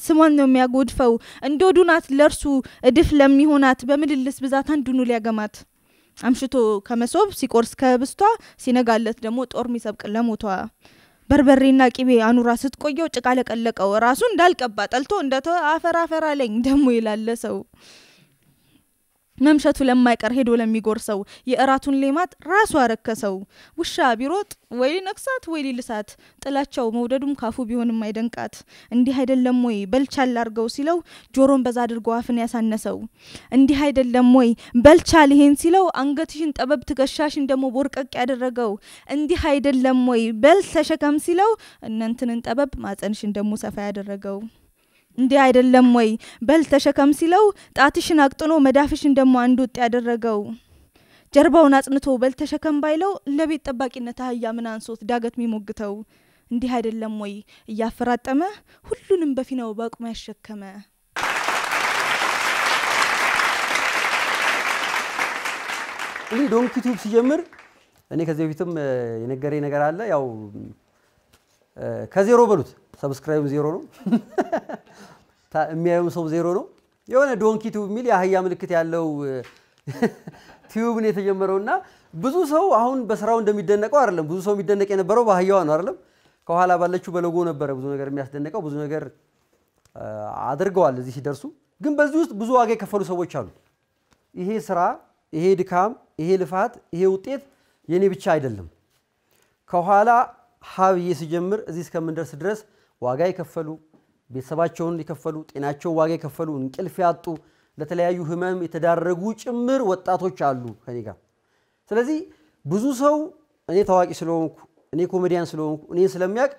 ስሟን ነው የሚያጎድፈው። እንደወዱ ናት ለእርሱ እድፍ ለሚሆናት በምልልስ ብዛት አንዱኑ ሊያገማት። አምሽቶ ከመሶብ ሲቆርስ ከብስቷ ሲነጋለት ደግሞ ጦር ሚሰብቅ ለሞቷ። በርበሬና ቂቤ አኑራ ስትቆየው ጭቃ ለቀለቀው ራሱ እንዳልቀባ ጠልቶ እንደተወ አፈር አፈር አለኝ ደሞ ይላል ሰው። መምሸቱ ለማይቀር ሄዶ ለሚጎርሰው የእራቱን ሌማት ራሱ አረከሰው። ውሻ ቢሮጥ ወይ ነክሳት ወይ ሊልሳት ጥላቻው መውደዱም ካፉ ቢሆንም አይደንቃት። እንዲህ አይደለም ወይ በልቻል አርገው ሲለው ጆሮን በዛ አድርጎ አፍን ያሳነሰው። እንዲህ አይደለም ወይ በልቻል ይሄን ሲለው አንገትሽን ጠበብ ትከሻሽን ደሞ ቦርቀቅ ያደረገው። እንዲህ አይደለም ወይ በል ተሸከም ሲለው እነንትንን ጠበብ ማጸንሽን ደሞ ሰፋ ያደረገው። እንዲህ አይደለም ወይ በል ተሸከም ሲለው ጣትሽን አቅጥኖ መዳፍሽን ደሞ አንድ ወጥ ያደረገው። ጀርባውን አጽንቶ በል ተሸከም ባይለው ለቤት ጠባቂነት አህያ ምን አንሶት ዳገት ሚሞግተው። እንዲህ አይደለም ወይ እያፈራጠመ ሁሉንም በፊናው በአቅሙ ያሸከመ። እንግዲህ ዶንኪ ቲዩብ ሲጀምር እኔ ከዚህ በፊትም የነገረኝ ነገር አለ። ያው ከዜሮ በሉት subscribe ዜሮ ነው፣ የሚያየው ሰው ዜሮ ነው። የሆነ ዶንኪ ቲዩብ የሚል የአህያ ምልክት ያለው tube ነው የተጀመረውና ብዙ ሰው አሁን በስራው እንደሚደነቀው አይደለም። ብዙ ሰው የሚደነቅ የነበረው በአህያዋ ነው አይደለም፣ ከኋላ ባለችው በሎጎ ነበረ ብዙ ነገር የሚያስደንቀው። ብዙ ነገር አድርገዋል እዚህ ሲደርሱ። ግን በዚህ ውስጥ ብዙ ዋጋ የከፈሉ ሰዎች አሉ። ይሄ ስራ፣ ይሄ ድካም፣ ይሄ ልፋት፣ ይሄ ውጤት የኔ ብቻ አይደለም። ከኋላ ሀብዬ ሲጀምር እዚህ እስከምንደርስ ድረስ ዋጋ የከፈሉ፣ ቤተሰባቸውን የከፈሉ፣ ጤናቸውን ዋጋ የከፈሉ፣ እንቅልፍ ያጡ፣ ለተለያዩ ህመም የተዳረጉ ጭምር ወጣቶች አሉ ከኔ ጋር። ስለዚህ ብዙ ሰው እኔ ታዋቂ ስለሆንኩ፣ እኔ ኮሜዲያን ስለሆንኩ፣ እኔን ስለሚያውቅ፣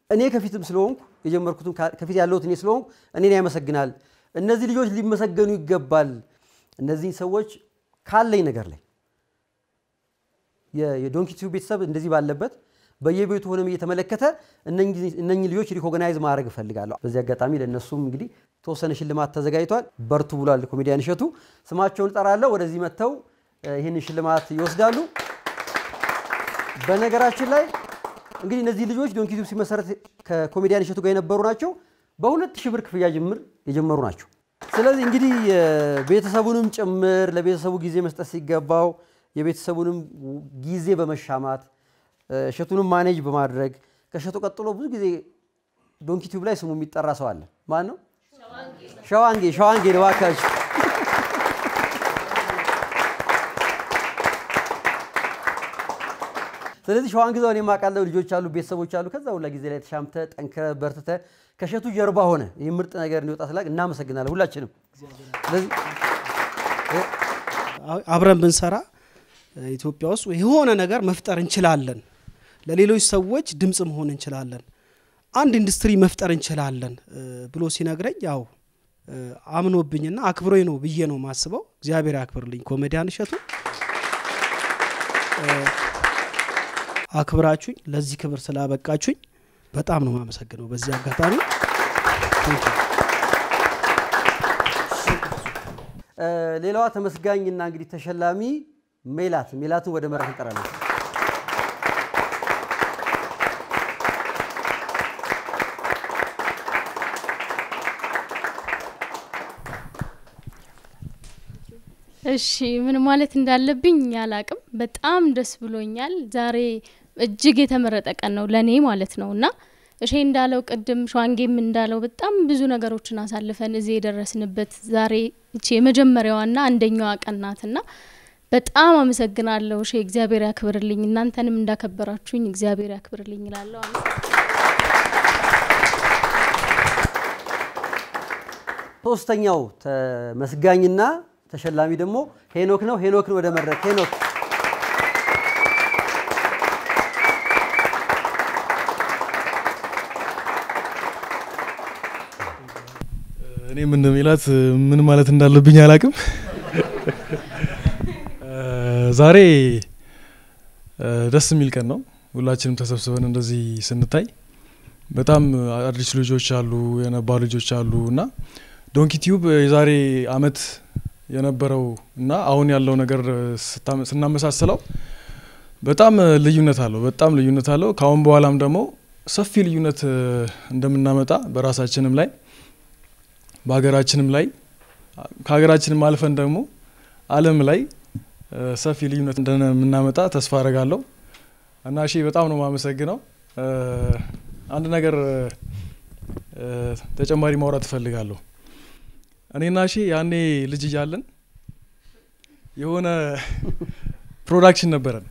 እኔ ከፊትም ስለሆንኩ፣ የጀመርኩትም ከፊት ያለሁት እኔ ስለሆንኩ እኔን ያመሰግናል። እነዚህ ልጆች ሊመሰገኑ ይገባል። እነዚህን ሰዎች ካለኝ ነገር ላይ የዶንኪ ቲዩብ ቤተሰብ እንደዚህ ባለበት በየቤቱ ሆነም እየተመለከተ እነኚህ ልጆች recognize ማድረግ እፈልጋለሁ። በዚህ አጋጣሚ ለነሱም እንግዲህ ተወሰነ ሽልማት ተዘጋጅቷል። በርቱ ብሏል ኮሜዲያን እሸቱ። ስማቸውን እጠራለሁ። ወደዚህ መጥተው ይህንን ሽልማት ይወስዳሉ። በነገራችን ላይ እንግዲህ እነዚህ ልጆች ዶንኪ ቲዩብ ሲመሰረት ከኮሜዲያን እሸቱ ጋር የነበሩ ናቸው። በ2000 ብር ክፍያ ጅምር የጀመሩ ናቸው። ስለዚህ እንግዲህ ቤተሰቡንም ጭምር ለቤተሰቡ ጊዜ መስጠት ሲገባው የቤተሰቡንም ጊዜ በመሻማት እሸቱንም manage በማድረግ ከእሸቱ ቀጥሎ ብዙ ጊዜ ዶንኪ ቲዩብ ላይ ስሙ የሚጠራ ሰው አለ። ማን ነው? ሸዋንጌ። ሸዋንጌ እባካችሁ። ስለዚህ ሸዋንግዛው እኔም አውቃለሁ፣ ልጆች አሉ፣ ቤተሰቦች አሉ። ከዛ ሁላ ጊዜ ላይ ተሻምተ ጠንክረ በርትተ ከእሸቱ ጀርባ ሆነ ይህ ምርጥ ነገር እንዲወጣ ስላቅ እናመሰግናለን ሁላችንም። ስለዚህ አብረን ብንሰራ ኢትዮጵያ ውስጥ የሆነ ነገር መፍጠር እንችላለን። ለሌሎች ሰዎች ድምጽ መሆን እንችላለን። አንድ ኢንዱስትሪ መፍጠር እንችላለን ብሎ ሲነግረኝ ያው አምኖብኝና አክብሮኝ ነው ብዬ ነው ማስበው። እግዚአብሔር ያክብርልኝ ኮሜዲያን እሸቱ፣ አክብራችሁኝ ለዚህ ክብር ስላበቃችሁኝ በጣም ነው የማመሰግነው በዚህ አጋጣሚ። ሌላዋ ተመስጋኝና እንግዲህ ተሸላሚ ሜላት፣ ሜላትን ወደ መድረክ እንጠራለን። እሺ ምን ማለት እንዳለብኝ አላቅም። በጣም ደስ ብሎኛል። ዛሬ እጅግ የተመረጠ ቀን ነው ለኔ ማለት ነውና እሺ እንዳለው ቅድም ሸዋንጌም እንዳለው በጣም ብዙ ነገሮችን አሳልፈን እዚህ የደረስንበት ዛሬ እቺ የመጀመሪያዋና አንደኛዋ ቀን ናትና በጣም አመሰግናለሁ። እሺ እግዚአብሔር ያክብርልኝ፣ እናንተንም እንዳከበራችሁኝ እግዚአብሔር ያክብርልኝ እላለሁ። ሶስተኛው ተመስጋኝና ተሸላሚ ደግሞ ሄኖክ ነው። ሄኖክን ወደ መድረክ። ሄኖክ እኔ ምን እንደሚላት ምን ማለት እንዳለብኝ አላቅም። ዛሬ ደስ የሚል ቀን ነው። ሁላችንም ተሰብስበን እንደዚህ ስንታይ በጣም አዲስ ልጆች አሉ፣ የነባር ልጆች አሉ እና ዶንኪ ቲዩብ የዛሬ አመት የነበረው እና አሁን ያለው ነገር ስናመሳስለው በጣም ልዩነት አለው። በጣም ልዩነት አለው። ካሁን በኋላም ደግሞ ሰፊ ልዩነት እንደምናመጣ በራሳችንም ላይ በሀገራችንም ላይ ከሀገራችንም አልፈን ደግሞ ዓለም ላይ ሰፊ ልዩነት እንደምናመጣ ተስፋ አደርጋለሁ እና እሺ በጣም ነው የማመሰግነው። አንድ ነገር ተጨማሪ ማውራት እፈልጋለሁ። እኔና እሺ ያኔ ልጅ እያለን የሆነ production ነበረን፣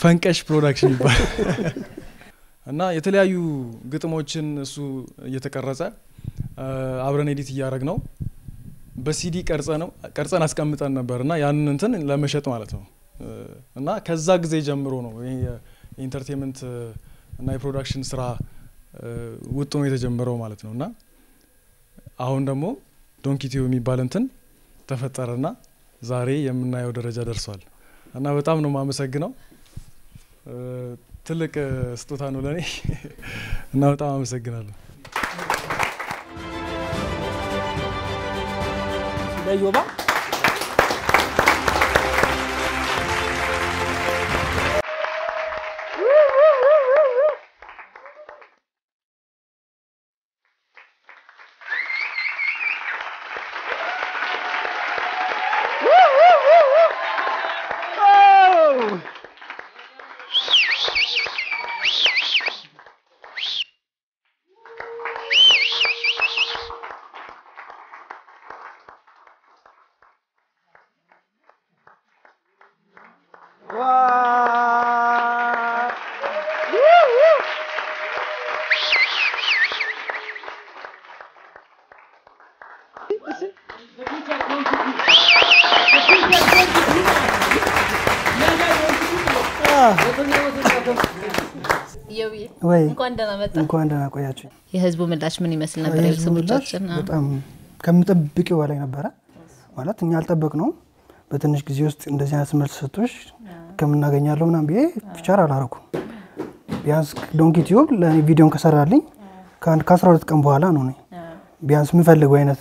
ፈንቀሽ production ይባላል። እና የተለያዩ ግጥሞችን እሱ እየተቀረጸ አብረን edit እያደረግ ነው በሲዲ ቀርጸን አስቀምጠን ነበርና ያንን እንትን ለመሸጥ ማለት ነው። እና ከዛ ጊዜ ጀምሮ ነው ይሄ የ entertainment እና የ production ስራ ውጥኑ የተጀመረው ማለት ነው። እና አሁን ደግሞ ዶንኪ ቲዩብ የሚባል እንትን ተፈጠረና ዛሬ የምናየው ደረጃ ደርሷል። እና በጣም ነው የማመሰግነው። ትልቅ ስጦታ ነው ለኔ እና በጣም አመሰግናለሁ። ለዮባ እንኳን ደህና መጣ። እንኳን ደህና ቆያችሁ። የህዝቡ ምላሽ ምን ይመስል ነበር? የቤተሰቦቻችን በጣም ከምጠብቀው በላይ ነበረ። ማለት እኛ አልጠበቅነውም። በትንሽ ጊዜ ውስጥ እንደዚህ አይነት መልስ ሰጥቶሽ ከምናገኛለሁ ምናምን ብዬ future አላረኩም። ቢያንስ ዶንኪ ቲዩብ ለኔ ቪዲዮን ከሰራልኝ ከአንድ ከ12 ቀን በኋላ ነው እኔ ቢያንስ የምፈልገው አይነት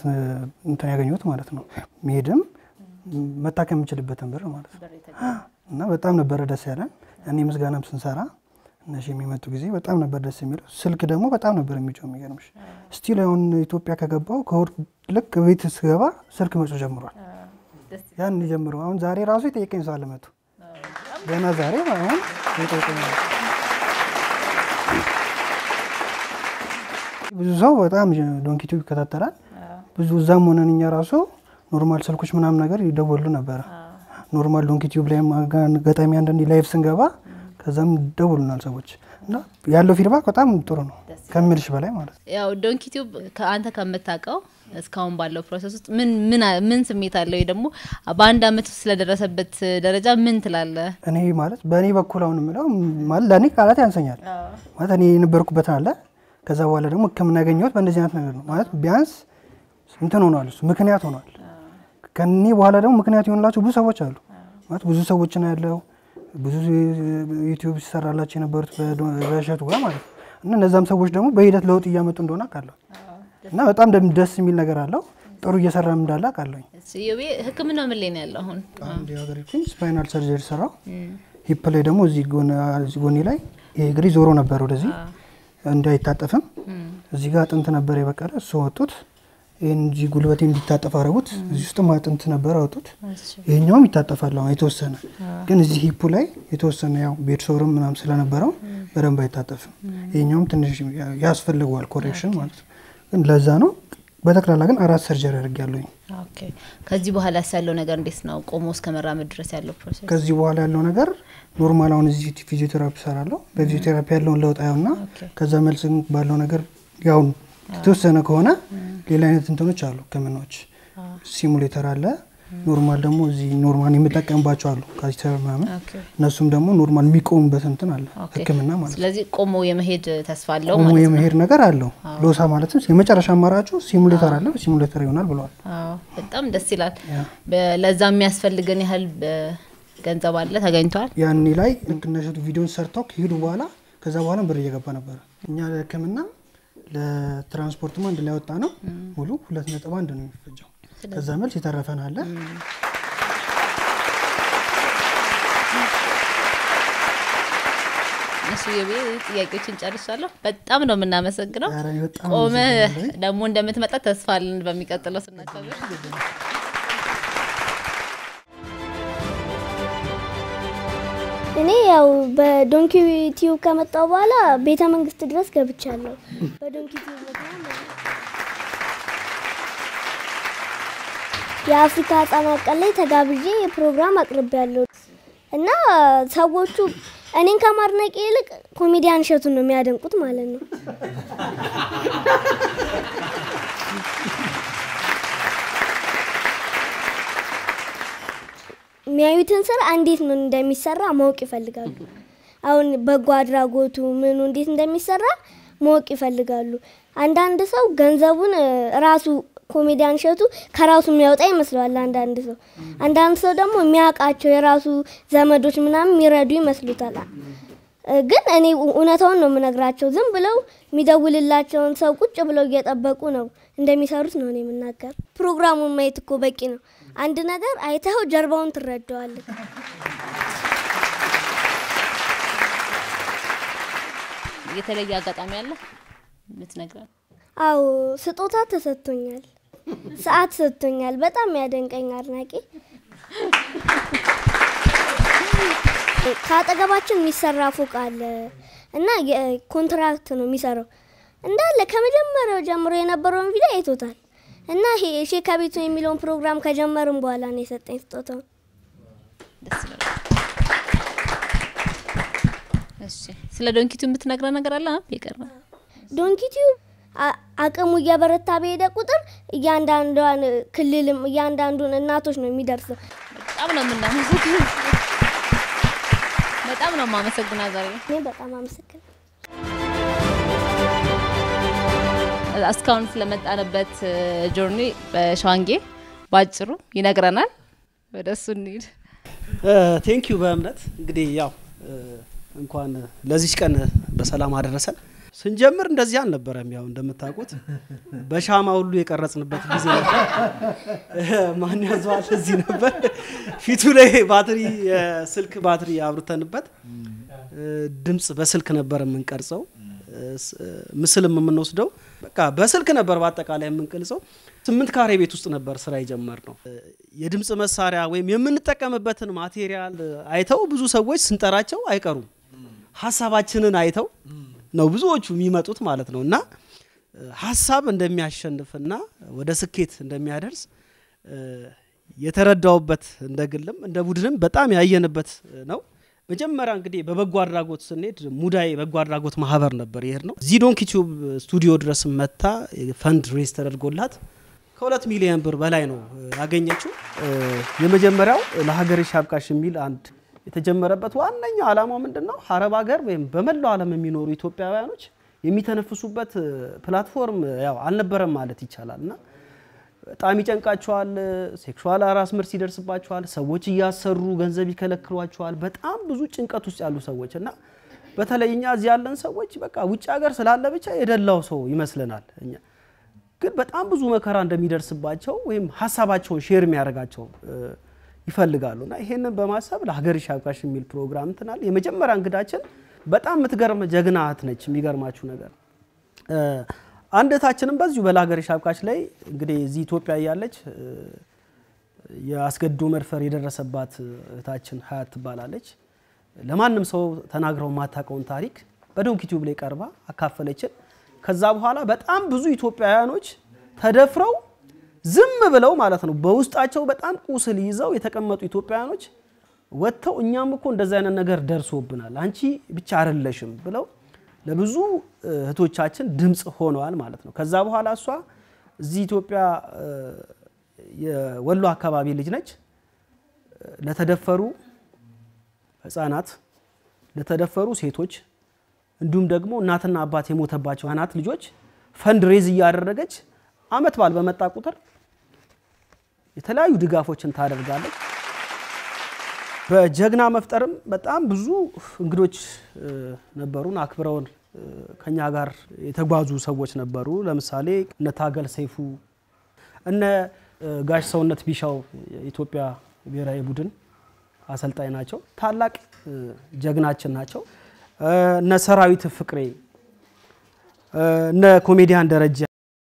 እንትን ያገኘሁት ማለት ነው። መሄድም መታከም የምችልበትን ብር ማለት ነው። እና በጣም ነበረ ደስ ያለን። እኔ ምስጋናም ስንሰራ እነሺ የሚመጡ ጊዜ በጣም ነበር ደስ የሚለው። ስልክ ደግሞ በጣም ነበር የሚጮህ የሚገርምሽ። still አሁን ኢትዮጵያ ከገባው ከእሑድ ልክ ቤት ስገባ ስልክ መጮህ ጀምሯል። ያን ጀምሮ አሁን ዛሬ ራሱ የጠየቀኝ ሰው አለ መቶ ገና ዛሬ አሁን የጠየቀኝ አለ። ብዙ ሰው በጣም ዶንኪ ቲዩብ ይከታተላል። ብዙ እዛም ሆነን እኛ ራሱ normal ስልኮች ምናምን ነገር ይደወሉ ነበረ። normal ዶንኪ ቲዩብ ላይ አጋጣሚ አንዳንዴ live ስንገባ ከዛም ደውሉናል ሰዎች እና ያለው feedback በጣም ጥሩ ነው ከምልሽ በላይ ማለት ነው። ያው ዶንኪ ቲዩብ ከአንተ ከምታውቀው እስካሁን ባለው process ውስጥ ምን ምን ምን ስሜት አለው? ደግሞ በአንድ አመት ውስጥ ስለደረሰበት ደረጃ ምን ትላለህ? እኔ ማለት በእኔ በኩል አሁን የምለው ማለት ለእኔ ቃላት ያንሰኛል። ማለት እኔ የነበርኩበት አለ ከዛ በኋላ ደግሞ ሕክምና ያገኘሁት በእንደዚህ አይነት ነገር ነው። ማለት ቢያንስ እንትን ሆኗል፣ እሱ ምክንያት ሆኗል። ከኔ በኋላ ደግሞ ምክንያት የሆኑላቸው ብዙ ሰዎች አሉ። ማለት ብዙ ሰዎች ነው ያለው ብዙ ዩቲዩብ ሲሰራላቸው የነበሩት በእሸቱ ጋር ማለት ነው። እና እነዛም ሰዎች ደግሞ በሂደት ለውጥ እያመጡ እንደሆነ አውቃለሁ። እና በጣም ደስ የሚል ነገር አለው። ጥሩ እየሰራም እንዳለ አውቃለሁ። እዮቤ ሕክምናው ምን ላይ ነው ያለው አሁን? አንድ የሀገሪቱን spinal surgery ሰራው። hip ላይ ደግሞ እዚህ ጎኔ ላይ እግሬ ዞሮ ነበር ወደዚህ እንዳይታጠፍም እዚህ ጋር አጥንት ነበር የበቀለ እሱ ወጡት። ይሄን እዚህ ጉልበቴ እንዲታጠፍ አደረጉት። እዚህ ውስጥም አጥንት ነበር አወጡት። ይሄኛውም ይታጠፋል አሁን የተወሰነ ግን እዚህ hip ኡ ላይ የተወሰነ ያው bed sore ም ምናምን ስለነበረው በደንብ አይታጠፍም። ይሄኛውም ትንሽ ያስፈልገዋል correction ማለት ነው። ግን ለዛ ነው በጠቅላላ ግን 4 surgery አድርጌያለሁኝ። okay ከዚህ በኋላ ያለው ነገር እንዴት ነው? ቆሞ እስከ መራመድ ድረስ ያለው process? ከዚህ በኋላ ያለው ነገር normal አሁን እዚህ ፊዚዮቴራፒ እሰራለሁ። በፊዚዮቴራፒ ያለውን ለውጥ አየውና ከዛ መልስ ባለው ነገር ያው የተወሰነ ከሆነ ሌላ አይነት እንትኖች አሉ ህክምናዎች፣ simulator አለ። normal ደግሞ እዚህ normal የምጠቀምባቸው አሉ catheter ምናምን፣ እነሱም ደግሞ normal የሚቆሙበት እንትን አለ ህክምና ማለት ነው። ስለዚህ ቆሞ የመሄድ ተስፋ አለው ማለት ነው። ቆሞ የመሄድ ነገር አለው። ሎሳ ማለትም የመጨረሻ አማራጩ simulator አለ፣ simulator ይሆናል ብለዋል። አዎ በጣም ደስ ይላል። ለዛ የሚያስፈልገን ያህል ገንዘብ አለ ተገኝቷል። ያኔ ላይ ልክ እነ እሸቱ ቪዲዮን ሰርተው ከሄዱ በኋላ ከዛ በኋላ ብር እየገባ ነበር። እኛ ለህክምና ለትራንስፖርትም አንድ ላይ ወጣ ነው ሙሉ 2.1 ነው የሚፈጀው። ከዛ መልስ የተረፈን አለ። እሱ የቤት ጥያቄዎችን ጨርሻለሁ። በጣም ነው የምናመሰግነው። ቆመ ደግሞ እንደምትመጣ ተስፋ አለን በሚቀጥለው ስናከብር። እኔ ያው በዶንኪ ቲዩብ ከመጣሁ በኋላ ቤተ መንግስት ድረስ ገብቻለሁ። በዶንኪ ቲዩብ ምክንያት ማለት ነው። የአፍሪካ ህጻናት ቀን ላይ ተጋብዤ ፕሮግራም አቅርቤያለሁ እና ሰዎቹ እኔን ከማድነቅ ይልቅ ኮሜዲያን እሸቱን ነው የሚያደንቁት ማለት ነው። የሚያዩትን ስራ እንዴት ነው እንደሚሰራ ማወቅ ይፈልጋሉ። አሁን በጎ አድራጎቱ ምኑ እንዴት እንደሚሰራ ማወቅ ይፈልጋሉ። አንዳንድ ሰው ገንዘቡን ራሱ ኮሜዲያን እሸቱ ከራሱ የሚያወጣ ይመስለዋል። አንዳንድ ሰው ደግሞ የሚያውቃቸው የራሱ ዘመዶች ምናምን የሚረዱ ይመስሉታል። ግን እኔ እውነታውን ነው የምነግራቸው። ዝም ብለው የሚደውልላቸውን ሰው ቁጭ ብለው እየጠበቁ ነው እንደሚሰሩት ነው እኔ የምናገር። ፕሮግራሙን ማየት እኮ በቂ ነው። አንድ ነገር አይተኸው ጀርባውን ትረዳዋለህ። የተለየ አጋጣሚ አለ የምትነግረን? አዎ፣ ስጦታ ተሰጥቶኛል። ሰዓት ሰጥቶኛል። በጣም ያደንቀኝ አድናቂ። ከአጠገባችን የሚሰራ ፎቅ አለ እና ኮንትራክት ነው የሚሰራው። እንዳለ ከመጀመሪያው ጀምሮ የነበረውን ቪዲዮ አይቶታል። እና ይሄ እሺ ከቤቱ የሚለውን ፕሮግራም ከጀመርን በኋላ ነው የሰጠኝ ስጦታውን። ደስ ይላል። እሺ፣ ስለ ዶንኪ ቲዩብ የምትነግረን ነገር አለ? የቀረ ዶንኪ ቲዩብ አቅሙ እየበረታ በሄደ ቁጥር እያንዳንዷን ክልልም እያንዳንዱን እናቶች ነው የሚደርሰው። በጣም ነው የምናመሰግነው። በጣም ነው የማመሰግነው ዛሬ። እኔ በጣም አመሰግናለሁ። እስካሁን ስለመጣንበት journey በሸዋንጌ ባጭሩ ይነግረናል። ወደ እሱ እንሂድ። Thank you በእምነት። እንግዲህ ያው እንኳን ለዚች ቀን በሰላም አደረሰን። ስንጀምር እንደዚህ አልነበረም። ያው እንደምታውቁት በሻማ ሁሉ የቀረጽንበት ጊዜ ነበር። ማን ያዘዋል እዚህ ነበር። ፊቱ ላይ ባትሪ፣ የስልክ ባትሪ አብርተንበት ድምጽ በስልክ ነበር የምንቀርጸው። ምስልም የምንወስደው በቃ በስልክ ነበር። በአጠቃላይ የምንቀርጸው 8 ካሬ ቤት ውስጥ ነበር ስራ የጀመርነው። የድምጽ መሳሪያ ወይም የምንጠቀምበትን material አይተው ብዙ ሰዎች ስንጠራቸው አይቀሩም። ሀሳባችንን አይተው ነው ብዙዎቹ የሚመጡት ማለት ነው። እና ሀሳብ እንደሚያሸንፍና ወደ ስኬት እንደሚያደርስ የተረዳውበት እንደ ግልም እንደ ቡድንም በጣም ያየንበት ነው። መጀመሪያ እንግዲህ በበጎ አድራጎት ስንሄድ ሙዳይ በጎ አድራጎት ማህበር ነበር የሄድነው። እዚህ ዶንኪ ቲዩብ ስቱዲዮ ድረስ መታ fund raise ተደርጎላት ከ2 ሚሊዮን ብር በላይ ነው ያገኘችው። የመጀመሪያው ለሀገርሽ ያብቃሽ የሚል አንድ የተጀመረበት ዋነኛው ዓላማው ምንድነው? አረብ ሀገር ወይም በመላው ዓለም የሚኖሩ ኢትዮጵያውያኖች የሚተነፍሱበት platform ያው አልነበረም ማለት ይቻላል። እና በጣም ይጨንቃቸዋል። Sexual harassment ይደርስባቸዋል። ሰዎች እያሰሩ ገንዘብ ይከለክሏቸዋል። በጣም ብዙ ጭንቀት ውስጥ ያሉ ሰዎች እና በተለይ እኛ እዚህ ያለን ሰዎች በቃ ውጭ ሀገር ስላለ ብቻ የደላው ሰው ይመስለናል። እኛ ግን በጣም ብዙ መከራ እንደሚደርስባቸው ወይም ሀሳባቸውን share የሚያደርጋቸው ይፈልጋሉ። እና ይሄንን በማሰብ ለሀገርሽ ያብቃሽ የሚል ፕሮግራም እንትናል። የመጀመሪያ እንግዳችን በጣም የምትገርም ጀግና እህት ነች። የሚገርማችሁ ነገር አንድ እህታችንም በዚሁ በለሀገርሽ ያብቃሽ ላይ እንግዲህ እዚህ ኢትዮጵያ እያለች የአስገድዶ መድፈር የደረሰባት እህታችን ሀያት ትባላለች። ለማንም ሰው ተናግረው የማታውቀውን ታሪክ በዶንኪ ቲዩብ ላይ ቀርባ አካፈለችን። ከዛ በኋላ በጣም ብዙ ኢትዮጵያውያኖች ተደፍረው ዝም ብለው ማለት ነው በውስጣቸው በጣም ቁስል ይዘው የተቀመጡ ኢትዮጵያውያኖች ወጥተው እኛም እኮ እንደዛ አይነት ነገር ደርሶብናል፣ አንቺ ብቻ አይደለሽም ብለው ለብዙ እህቶቻችን ድምጽ ሆነዋል ማለት ነው። ከዛ በኋላ እሷ እዚህ ኢትዮጵያ የወሎ አካባቢ ልጅ ነች። ለተደፈሩ ህፃናት፣ ለተደፈሩ ሴቶች እንዲሁም ደግሞ እናትና አባት የሞተባቸው ህፃናት ልጆች fund raise እያደረገች አመት በዓል በመጣ ቁጥር የተለያዩ ድጋፎችን ታደርጋለች። በጀግና መፍጠርም በጣም ብዙ እንግዶች ነበሩን፣ አክብረውን ከኛ ጋር የተጓዙ ሰዎች ነበሩ። ለምሳሌ እነ ታገል ሰይፉ፣ እነ ጋሽ ሰውነት ቢሻው የኢትዮጵያ ብሔራዊ ቡድን አሰልጣኝ ናቸው። ታላቅ ጀግናችን ናቸው። እነ ሰራዊት ፍቅሬ፣ እነ ኮሜዲያን ደረጀ፣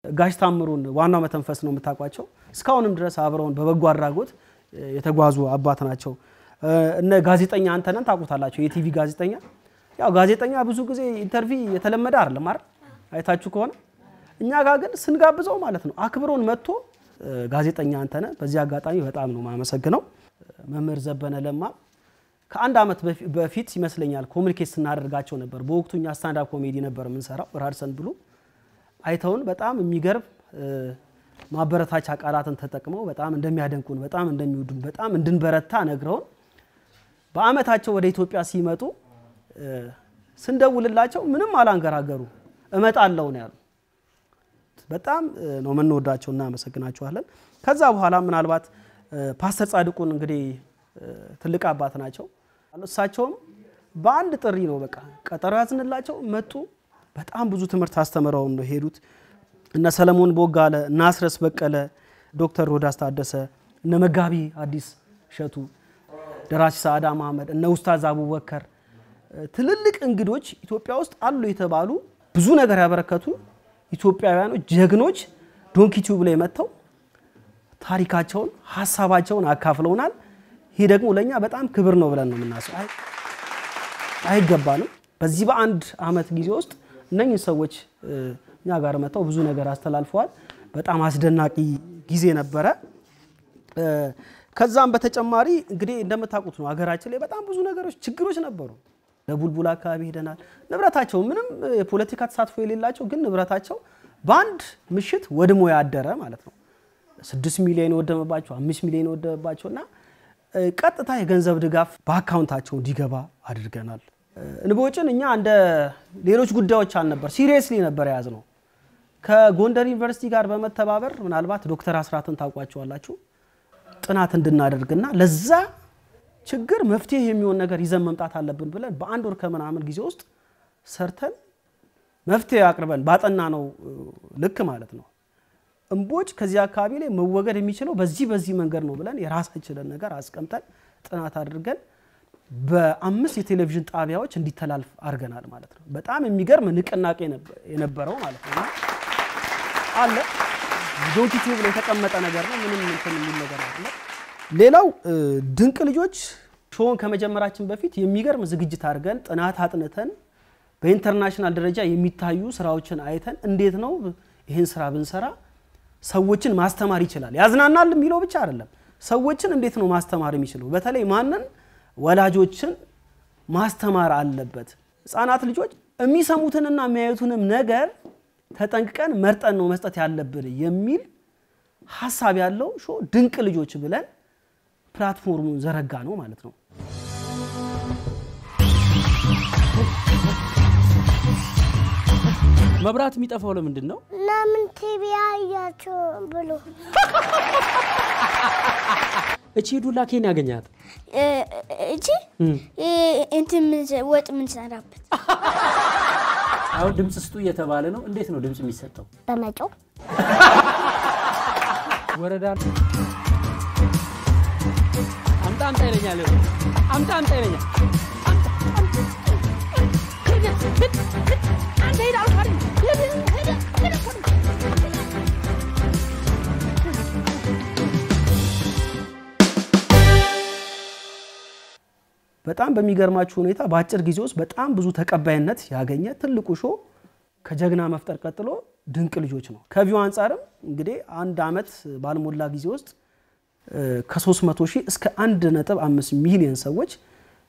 ጋሽ ታምሩን ዋናው መተንፈስ ነው የምታውቋቸው። እስካሁንም ድረስ አብረውን በበጎ አድራጎት የተጓዙ አባት ናቸው። እነ ጋዜጠኛ አንተነን ታውቁታላችሁ፣ የቲቪ ጋዜጠኛ። ያው ጋዜጠኛ ብዙ ጊዜ interview የተለመደ አይደለም አይደል? አይታችሁ ከሆነ እኛ ጋር ግን ስንጋብዘው ማለት ነው አክብሮን መጥቶ ጋዜጠኛ አንተነህ በዚህ አጋጣሚ በጣም ነው የማመሰግነው። መምህር ዘበነ ለማ ከአንድ ዓመት በፊት ይመስለኛል communicate ስናደርጋቸው ነበር። በወቅቱ እኛ stand-up comedy ነበር የምንሰራው ራድሰን ብሉ። አይተውን በጣም የሚገርም ማበረታቻ ቃላትን ተጠቅመው በጣም እንደሚያደንቁን፣ በጣም እንደሚወዱን፣ በጣም እንድንበረታ ነግረውን በአመታቸው ወደ ኢትዮጵያ ሲመጡ ስንደውልላቸው ምንም አላንገራገሩ፣ እመጣለሁ ነው ያሉ። በጣም ነው የምንወዳቸው፣ እናመሰግናቸዋለን። ከዛ በኋላ ምናልባት ፓስተር ጻድቁን እንግዲህ ትልቅ አባት ናቸው። እሳቸውም በአንድ ጥሪ ነው በቃ ቀጠሮ ያዝንላቸው መጡ። በጣም ብዙ ትምህርት አስተምረውን ነው ሄዱት። እነ ሰለሞን ቦጋለ፣ እነ አስረስ በቀለ፣ ዶክተር ሮዳስ ታደሰ፣ እነ መጋቢ አዲስ እሸቱ፣ ደራሲ ሰዓዳ መሐመድ፣ እነ ኡስታዝ አቡበከር ትልልቅ እንግዶች ኢትዮጵያ ውስጥ አሉ የተባሉ ብዙ ነገር ያበረከቱ ኢትዮጵያውያኖች ጀግኖች ዶንኪ ቲዩብ ላይ መጥተው ታሪካቸውን ሀሳባቸውን አካፍለውናል። ይህ ደግሞ ለኛ በጣም ክብር ነው ብለን ነው የምናስበው። አይገባንም። በዚህ በአንድ አመት ጊዜ ውስጥ እነኚህ ሰዎች እኛ ጋር መጥተው ብዙ ነገር አስተላልፈዋል። በጣም አስደናቂ ጊዜ ነበረ። ከዛም በተጨማሪ እንግዲህ እንደምታውቁት ነው ሀገራችን ላይ በጣም ብዙ ነገሮች ችግሮች ነበሩ። ለቡልቡል አካባቢ ሄደናል። ንብረታቸው ምንም የፖለቲካ ተሳትፎ የሌላቸው ግን ንብረታቸው በአንድ ምሽት ወድሞ ያደረ ማለት ነው። 6 ሚሊዮን ወደመባቸው፣ 5 ሚሊዮን ወደመባቸውና ቀጥታ የገንዘብ ድጋፍ በአካውንታቸው እንዲገባ አድርገናል። እንቦጭን እኛ እንደ ሌሎች ጉዳዮች አልነበር፣ seriously ነበር የያዝነው። ከጎንደር ዩኒቨርሲቲ ጋር በመተባበር ምናልባት ዶክተር አስራትን ታውቋቸዋላችሁ፣ ጥናት እንድናደርግና ለዛ ችግር መፍትሄ የሚሆን ነገር ይዘን መምጣት አለብን ብለን በአንድ ወር ከምናምን ጊዜ ውስጥ ሰርተን መፍትሄ አቅርበን ባጠና ነው ልክ ማለት ነው። እምቦጭ ከዚህ አካባቢ ላይ መወገድ የሚችለው በዚህ በዚህ መንገድ ነው ብለን የራሳችንን ነገር አስቀምጠን ጥናት አድርገን በ5 የቴሌቪዥን ጣቢያዎች እንዲተላልፍ አድርገናል ማለት ነው። በጣም የሚገርም ንቅናቄ የነበረው ማለት ነው። አለ ዶንኪ ቲዩብ ላይ የተቀመጠ ነገር ነው። ምንም እንትን የሚል ነገር አይደለም። ሌላው ድንቅ ልጆች show ን ከመጀመራችን በፊት የሚገርም ዝግጅት አድርገን ጥናት አጥንተን በ international ደረጃ የሚታዩ ስራዎችን አይተን እንዴት ነው ይህን ስራ ብንሰራ ሰዎችን ማስተማር ይችላል፣ ያዝናናል የሚለው ብቻ አይደለም፣ ሰዎችን እንዴት ነው ማስተማር የሚችለው፣ በተለይ ማንን ወላጆችን ማስተማር አለበት። ህፃናት ልጆች የሚሰሙትንና የሚያዩትንም ነገር ተጠንቅቀን መርጠን ነው መስጠት ያለብን የሚል ሀሳብ ያለው show ድንቅ ልጆች ብለን platform ኡን ዘረጋ ነው ማለት ነው። መብራት የሚጠፋው ለምንድን ነው? ለምን ቲቪ አያችሁ ብሎ። እቺ ዱላ ከየት ያገኛት? እቺ እንትን ወጥ የምንሰራበት። አሁን ድምጽ ስጡ እየተባለ ነው። እንዴት ነው ድምጽ የሚሰጠው? በመጮህ። ወረዳ አምጣ አምጣ ይለኛል። አምጣ አምጣ ይለኛል። በጣም በሚገርማችሁ ሁኔታ በአጭር ጊዜ ውስጥ በጣም ብዙ ተቀባይነት ያገኘ ትልቁ show ከጀግና መፍጠር ቀጥሎ ድንቅ ልጆች ነው። ከ view አንጻርም እንግዲህ አንድ አመት ባልሞላ ጊዜ ውስጥ ከ300 ሺህ እስከ 1.5 ሚሊዮን ሰዎች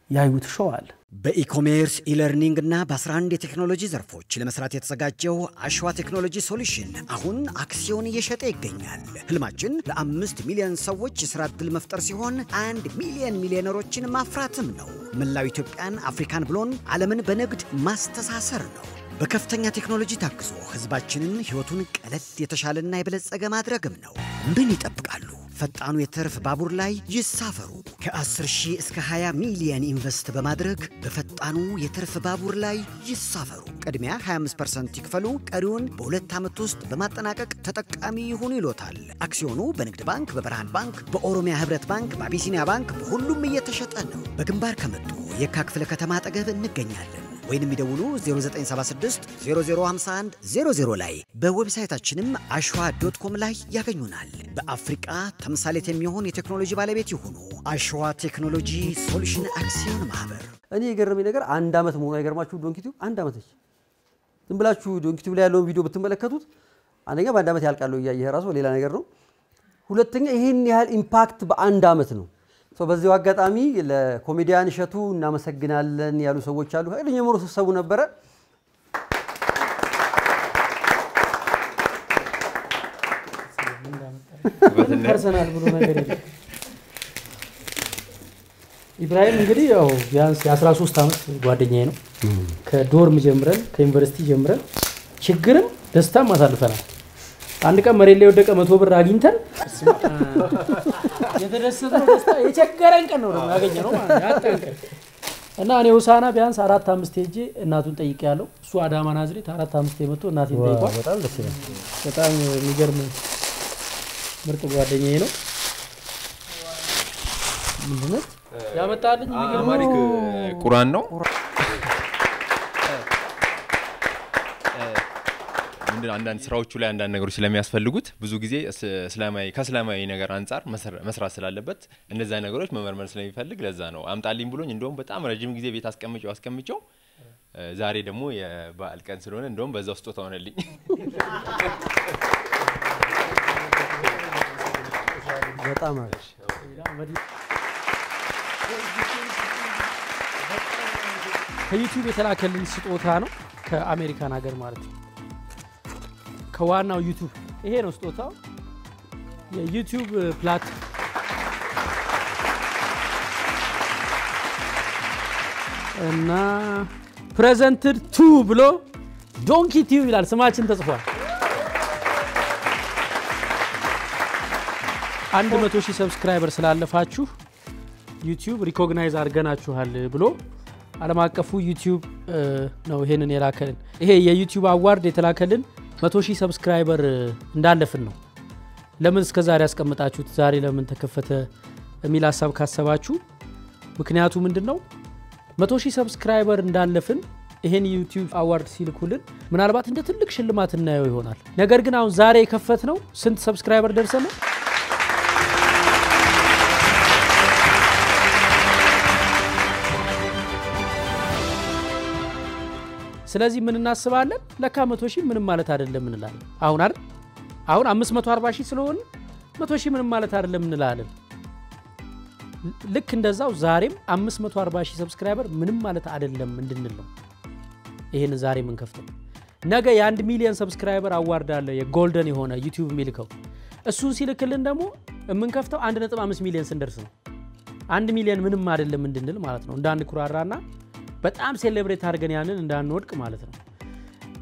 ያዩት show አለ። በ e-commerce፣ e-learning እና በ11 የቴክኖሎጂ ዘርፎች ለመስራት የተዘጋጀው አሸዋ ቴክኖሎጂ ሶሉሽን አሁን አክሲዮን እየሸጠ ይገኛል። ህልማችን ለ5 ሚሊዮን ሰዎች የስራ ዕድል መፍጠር ሲሆን 1 ሚሊዮን ሚሊዮነሮችን ማፍራትም ነው። መላው ኢትዮጵያን፣ አፍሪካን ብሎን ዓለምን በንግድ ማስተሳሰር ነው። በከፍተኛ ቴክኖሎጂ ታግዞ ህዝባችንን ህይወቱን ቀለል የተሻለና የበለጸገ ማድረግም ነው። ምን ይጠብቃሉ? ፈጣኑ የትርፍ ባቡር ላይ ይሳፈሩ። ከ10 ሺህ እስከ 20 ሚሊዮን ኢንቨስት በማድረግ በፈጣኑ የትርፍ ባቡር ላይ ይሳፈሩ። ቅድሚያ 25% ይክፈሉ፣ ቀሪውን በ2 ዓመት ውስጥ በማጠናቀቅ ተጠቃሚ ይሁኑ ይሎታል። አክሲዮኑ በንግድ ባንክ፣ በብርሃን ባንክ፣ በኦሮሚያ ህብረት ባንክ፣ በአቢሲኒያ ባንክ በሁሉም እየተሸጠ ነው። በግንባር ከመጡ የካ ክፍለ ከተማ አጠገብ እንገኛለን። ወይንም ይደውሉ 0976 0051 00 ላይ። በዌብሳይታችንም አሸዋ.com ላይ ያገኙናል። በአፍሪቃ ተምሳሌት የሚሆን የቴክኖሎጂ ባለቤት ይሁኑ። አሸዋ ቴክኖሎጂ ሶሉሽን አክሲዮን ማህበር። እኔ የገረመኝ ነገር አንድ አመት መሆኑ አይገርማችሁ? ዶንኪ ቲዩብ አንድ አመት ነች። ዝም ብላችሁ ዶንኪ ቲዩብ ላይ ያለውን ቪዲዮ ብትመለከቱት አንደኛ በአንድ አመት ያልቃል እያየህ ራሱ ሌላ ነገር ነው። ሁለተኛ ይሄን ያህል impact በአንድ አመት ነው። በዚሁ አጋጣሚ ለኮሜዲያን እሸቱ እናመሰግናለን ያሉ ሰዎች አሉ። ከቅድም ጀምሮ ሲሰቡ ነበረ። personal ብሎ ነገር የለም። ኢብራሂም እንግዲህ ያው ቢያንስ የ13 ዓመት ጓደኛዬ ነው። ከ dorm ጀምረን ከዩኒቨርሲቲ ጀምረን ችግርም ደስታም አሳልፈናል። አንድ ቀን መሬት ላይ የወደቀ 100 ብር አግኝተን የተደሰተው ደስታ የቸገረን ቀን ነው ደግሞ ያገኘነው ማለት ነው፣ ያጣን ቀን። እና እኔ ሆሳዕና ቢያንስ 4-5 ሄጄ እናቱን ጠይቄያለሁ። እሱ አዳማ ናዝሬት 4-5 መጥቶ እናቴን ጠይቋል። በጣም ደስ ይላል። በጣም የሚገርም ምርጥ ጓደኛዬ ነው። ምንድነው ያመጣልኝ? የሚገርም Amharic ቁርአን ነው። ምንድን አንዳንድ ስራዎቹ ላይ አንዳንድ ነገሮች ስለሚያስፈልጉት ብዙ ጊዜ እስላማዊ ከእስላማዊ ነገር አንጻር መስራት ስላለበት እነዛ ነገሮች መመርመር ስለሚፈልግ ለዛ ነው አምጣልኝ ብሎኝ። እንደውም በጣም ረጅም ጊዜ ቤት አስቀምጬው ዛሬ ደግሞ የበዓል ቀን ስለሆነ እንደውም በዛው ስጦታ ሆነልኝ። በጣም አሪፍ። ከዩቲዩብ የተላከልን ስጦታ ነው፣ ከአሜሪካን ሀገር ማለት ነው። ከዋናው ዩቲዩብ ይሄ ነው ስጦታው። የዩቲዩብ ፕላት እና presented to ብሎ ዶንኪ ቲዩብ ይላል፣ ስማችን ተጽፏል። 100,000 subscriber ስላለፋችሁ ዩቲዩብ recognize አድርገናችኋል ብሎ ዓለም አቀፉ ዩቲዩብ ነው ይሄንን የላከልን። ይሄ የዩቲዩብ award የተላከልን 100,000 subscriber እንዳለፍን ነው። ለምን እስከ ዛሬ ያስቀምጣችሁት ዛሬ ለምን ተከፈተ የሚል ሐሳብ ካሰባችሁ ምክንያቱ ምንድነው? 100,000 subscriber እንዳለፍን ይሄን ዩቲዩብ award ሲልኩልን ምናልባት እንደ ትልቅ ሽልማት እናየው ይሆናል። ነገር ግን አሁን ዛሬ የከፈትነው ስንት subscriber ደርሰን ነው? ስለዚህ ምን እናስባለን? ለካ 100,000 ምንም ማለት አይደለም እንላለን። አሁን አይደል? አሁን 540,000 ስለሆነ 100,000 ምንም ማለት አይደለም እንላለን። ልክ እንደዛው ዛሬም 540,000 subscriber ምንም ማለት አይደለም እንድንል ነው ይሄን ዛሬ ምን ከፍተው። ነገ የ1 ሚሊዮን subscriber award አለ፣ የ golden የሆነ ዩቲዩብ የሚልከው። እሱን ሲልክልን ደግሞ የምንከፍተው 1.5 ሚሊዮን ስንደርስ ነው። 1 ሚሊዮን ምንም አይደለም እንድንል ማለት ነው። እንዳንኩራራና በጣም celebrate አድርገን ያንን እንዳንወድቅ ማለት ነው።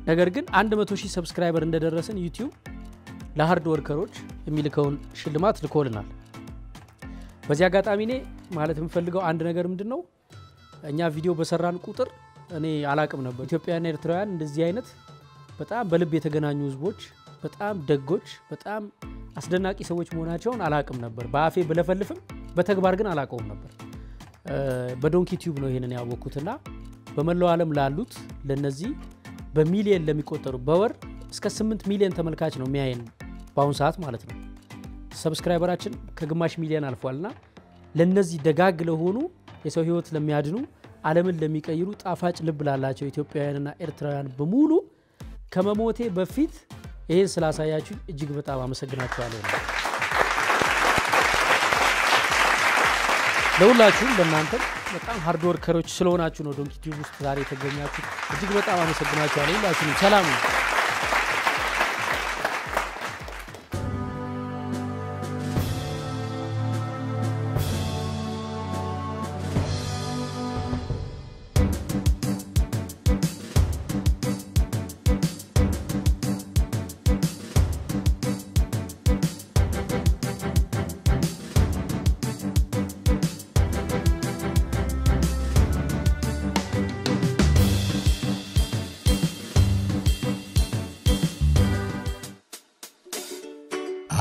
ነገር ግን 100,000 subscriber እንደደረስን ዩቲዩብ ለ hard worker ኦች የሚልከውን ሽልማት ልኮልናል። በዚህ አጋጣሚ እኔ ማለት የምፈልገው አንድ ነገር ምንድነው፣ እኛ ቪዲዮ በሰራን ቁጥር እኔ አላቅም ነበር ኢትዮጵያና ኤርትራውያን እንደዚህ አይነት በጣም በልብ የተገናኙ ህዝቦች፣ በጣም ደጎች፣ በጣም አስደናቂ ሰዎች መሆናቸውን አላቅም ነበር። በአፌ ብለፈልፍም በተግባር ግን አላቀውም ነበር። በዶንኪ ቲዩብ ነው ይሄንን ያወቅኩትና በመላው ዓለም ላሉት ለነዚህ በሚሊዮን ለሚቆጠሩ በወር እስከ 8 ሚሊዮን ተመልካች ነው የሚያየን በአሁን ሰዓት ማለት ነው። subscriber ኣችን ከግማሽ ሚሊዮን አልፏልና ለነዚህ ደጋግ ለሆኑ የሰው ህይወት ለሚያድኑ ዓለምን ለሚቀይሩ ጣፋጭ ልብ ላላቸው ኢትዮጵያውያንና ኤርትራውያን በሙሉ ከመሞቴ በፊት ይሄን ስላሳያችሁ እጅግ በጣም አመሰግናችኋለሁ። ለሁላችሁም ለእናንተም በጣም hard worker ኦች ስለሆናችሁ ነው ዶንኪ ቲዩብ ውስጥ ዛሬ የተገኛችሁ። እጅግ በጣም አመሰግናችኋለሁ። ሁላችሁም ሰላም ነው።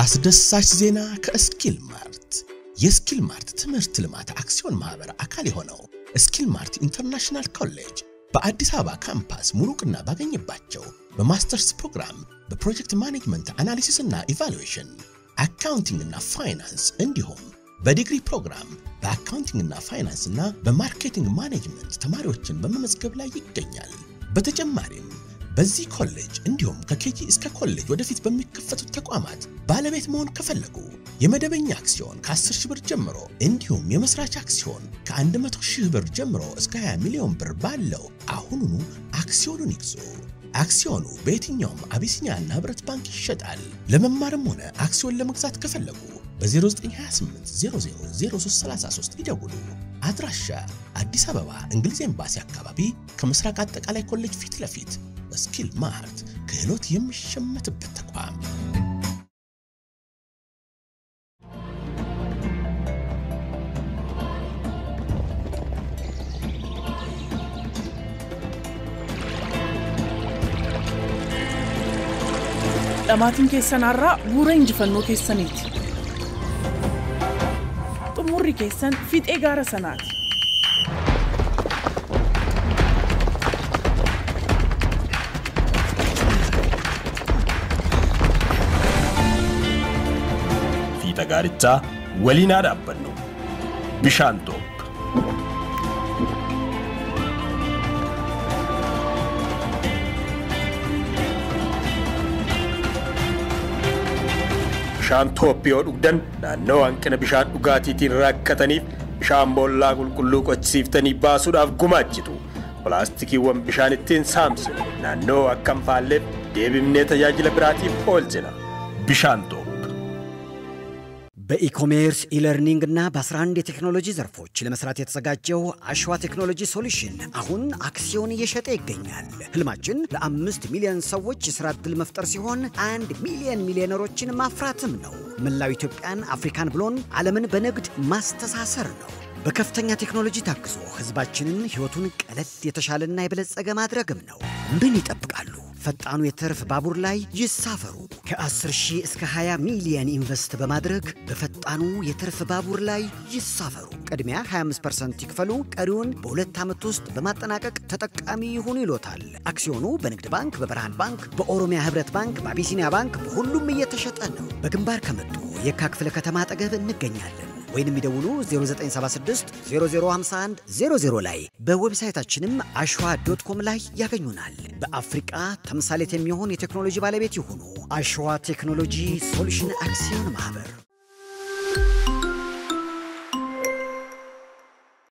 አስደሳች ዜና ከስኪል ማርት። የስኪል ማርት ትምህርት ልማት አክሲዮን ማህበር አካል የሆነው ስኪል ማርት ኢንተርናሽናል ኮሌጅ በአዲስ አበባ ካምፓስ ሙሉ እውቅና ባገኘባቸው በማስተርስ ፕሮግራም በ project management analysis እና evaluation፣ accounting እና ፋይናንስ እንዲሁም በዲግሪ ፕሮግራም በ accounting እና ፋይናንስ እና በ marketing management ተማሪዎችን በመመዝገብ ላይ ይገኛል። በተጨማሪም በዚህ ኮሌጅ እንዲሁም ከ KG እስከ ኮሌጅ ወደፊት በሚከፈቱት ተቋማት ባለቤት መሆን ከፈለጉ የመደበኛ አክሲዮን ከ10 ሺህ ብር ጀምሮ እንዲሁም የመስራች አክሲዮን ከ100 ሺህ ብር ጀምሮ እስከ 20 ሚሊዮን ብር ባለው አሁኑኑ አክሲዮኑን ይግዙ። አክሲዮኑ በየትኛውም አቢሲኒያና ህብረት ባንክ ይሸጣል። ለመማርም ሆነ አክሲዮን ለመግዛት ከፈለጉ በ0928 000333 ይደውሉ። አድራሻ አዲስ አበባ እንግሊዝ ኤምባሲ አካባቢ ከምስራቅ አጠቃላይ ኮሌጅ ፊት ለፊት። ስኪል ማርት፣ ክህሎት የሚሸመትበት ተቋም። Dhamaatiin keessan har'aa bu'uura injifannoo keessaniiti. Xumurri keessan fiixee gaara sanaati. Fiixa gaarichaa waliin haa dhaabbannu. Bishaan Toop. Bishaan Tooppii yoo dhugdan naannoo hanqina bishaan dhugaatiitiin rakkataniif bishaan boollaa qulqulluu qochisiiftanii baasuudhaaf gumaachitu. Pilaastikiiwwan bishaan ittiin saamsinu naannoo akka hin faalleef deebifnee tajaajila biraatiif oolchina. Bishaan Toop. በ e-commerce፣ e-learning እና በ11 የቴክኖሎጂ ዘርፎች ለመስራት የተዘጋጀው አሸዋ ቴክኖሎጂ ሶሉሽን አሁን አክሲዮን እየሸጠ ይገኛል። ህልማችን ለ5 ሚሊዮን ሰዎች የስራ ዕድል መፍጠር ሲሆን 1 ሚሊዮን ሚሊዮነሮችን ማፍራትም ነው። መላው ኢትዮጵያን፣ አፍሪካን ብሎም ዓለምን በንግድ ማስተሳሰር ነው። በከፍተኛ ቴክኖሎጂ ታግዞ ህዝባችንን ህይወቱን ቀለል የተሻለና የበለጸገ ማድረግም ነው። ምን ይጠብቃሉ? ፈጣኑ የትርፍ ባቡር ላይ ይሳፈሩ። ከ10 ሺህ እስከ 20 ሚሊየን ኢንቨስት በማድረግ በፈጣኑ የትርፍ ባቡር ላይ ይሳፈሩ። ቅድሚያ 25% ይክፈሉ፣ ቀሪውን በ2 ዓመት ውስጥ በማጠናቀቅ ተጠቃሚ ይሁኑ ይሎታል። አክሲዮኑ በንግድ ባንክ፣ በብርሃን ባንክ፣ በኦሮሚያ ህብረት ባንክ፣ በአቢሲኒያ ባንክ በሁሉም እየተሸጠ ነው። በግንባር ከመጡ የካ ክፍለ ከተማ አጠገብ እንገኛለን። ወይንም ይደውሉ 0976 0051 00 ላይ። በዌብሳይታችንም አሸዋ .com ላይ ያገኙናል። በአፍሪቃ ተምሳሌት የሚሆን የቴክኖሎጂ ባለቤት ይሁኑ። አሸዋ ቴክኖሎጂ ሶሉሽን አክሲዮን ማህበር።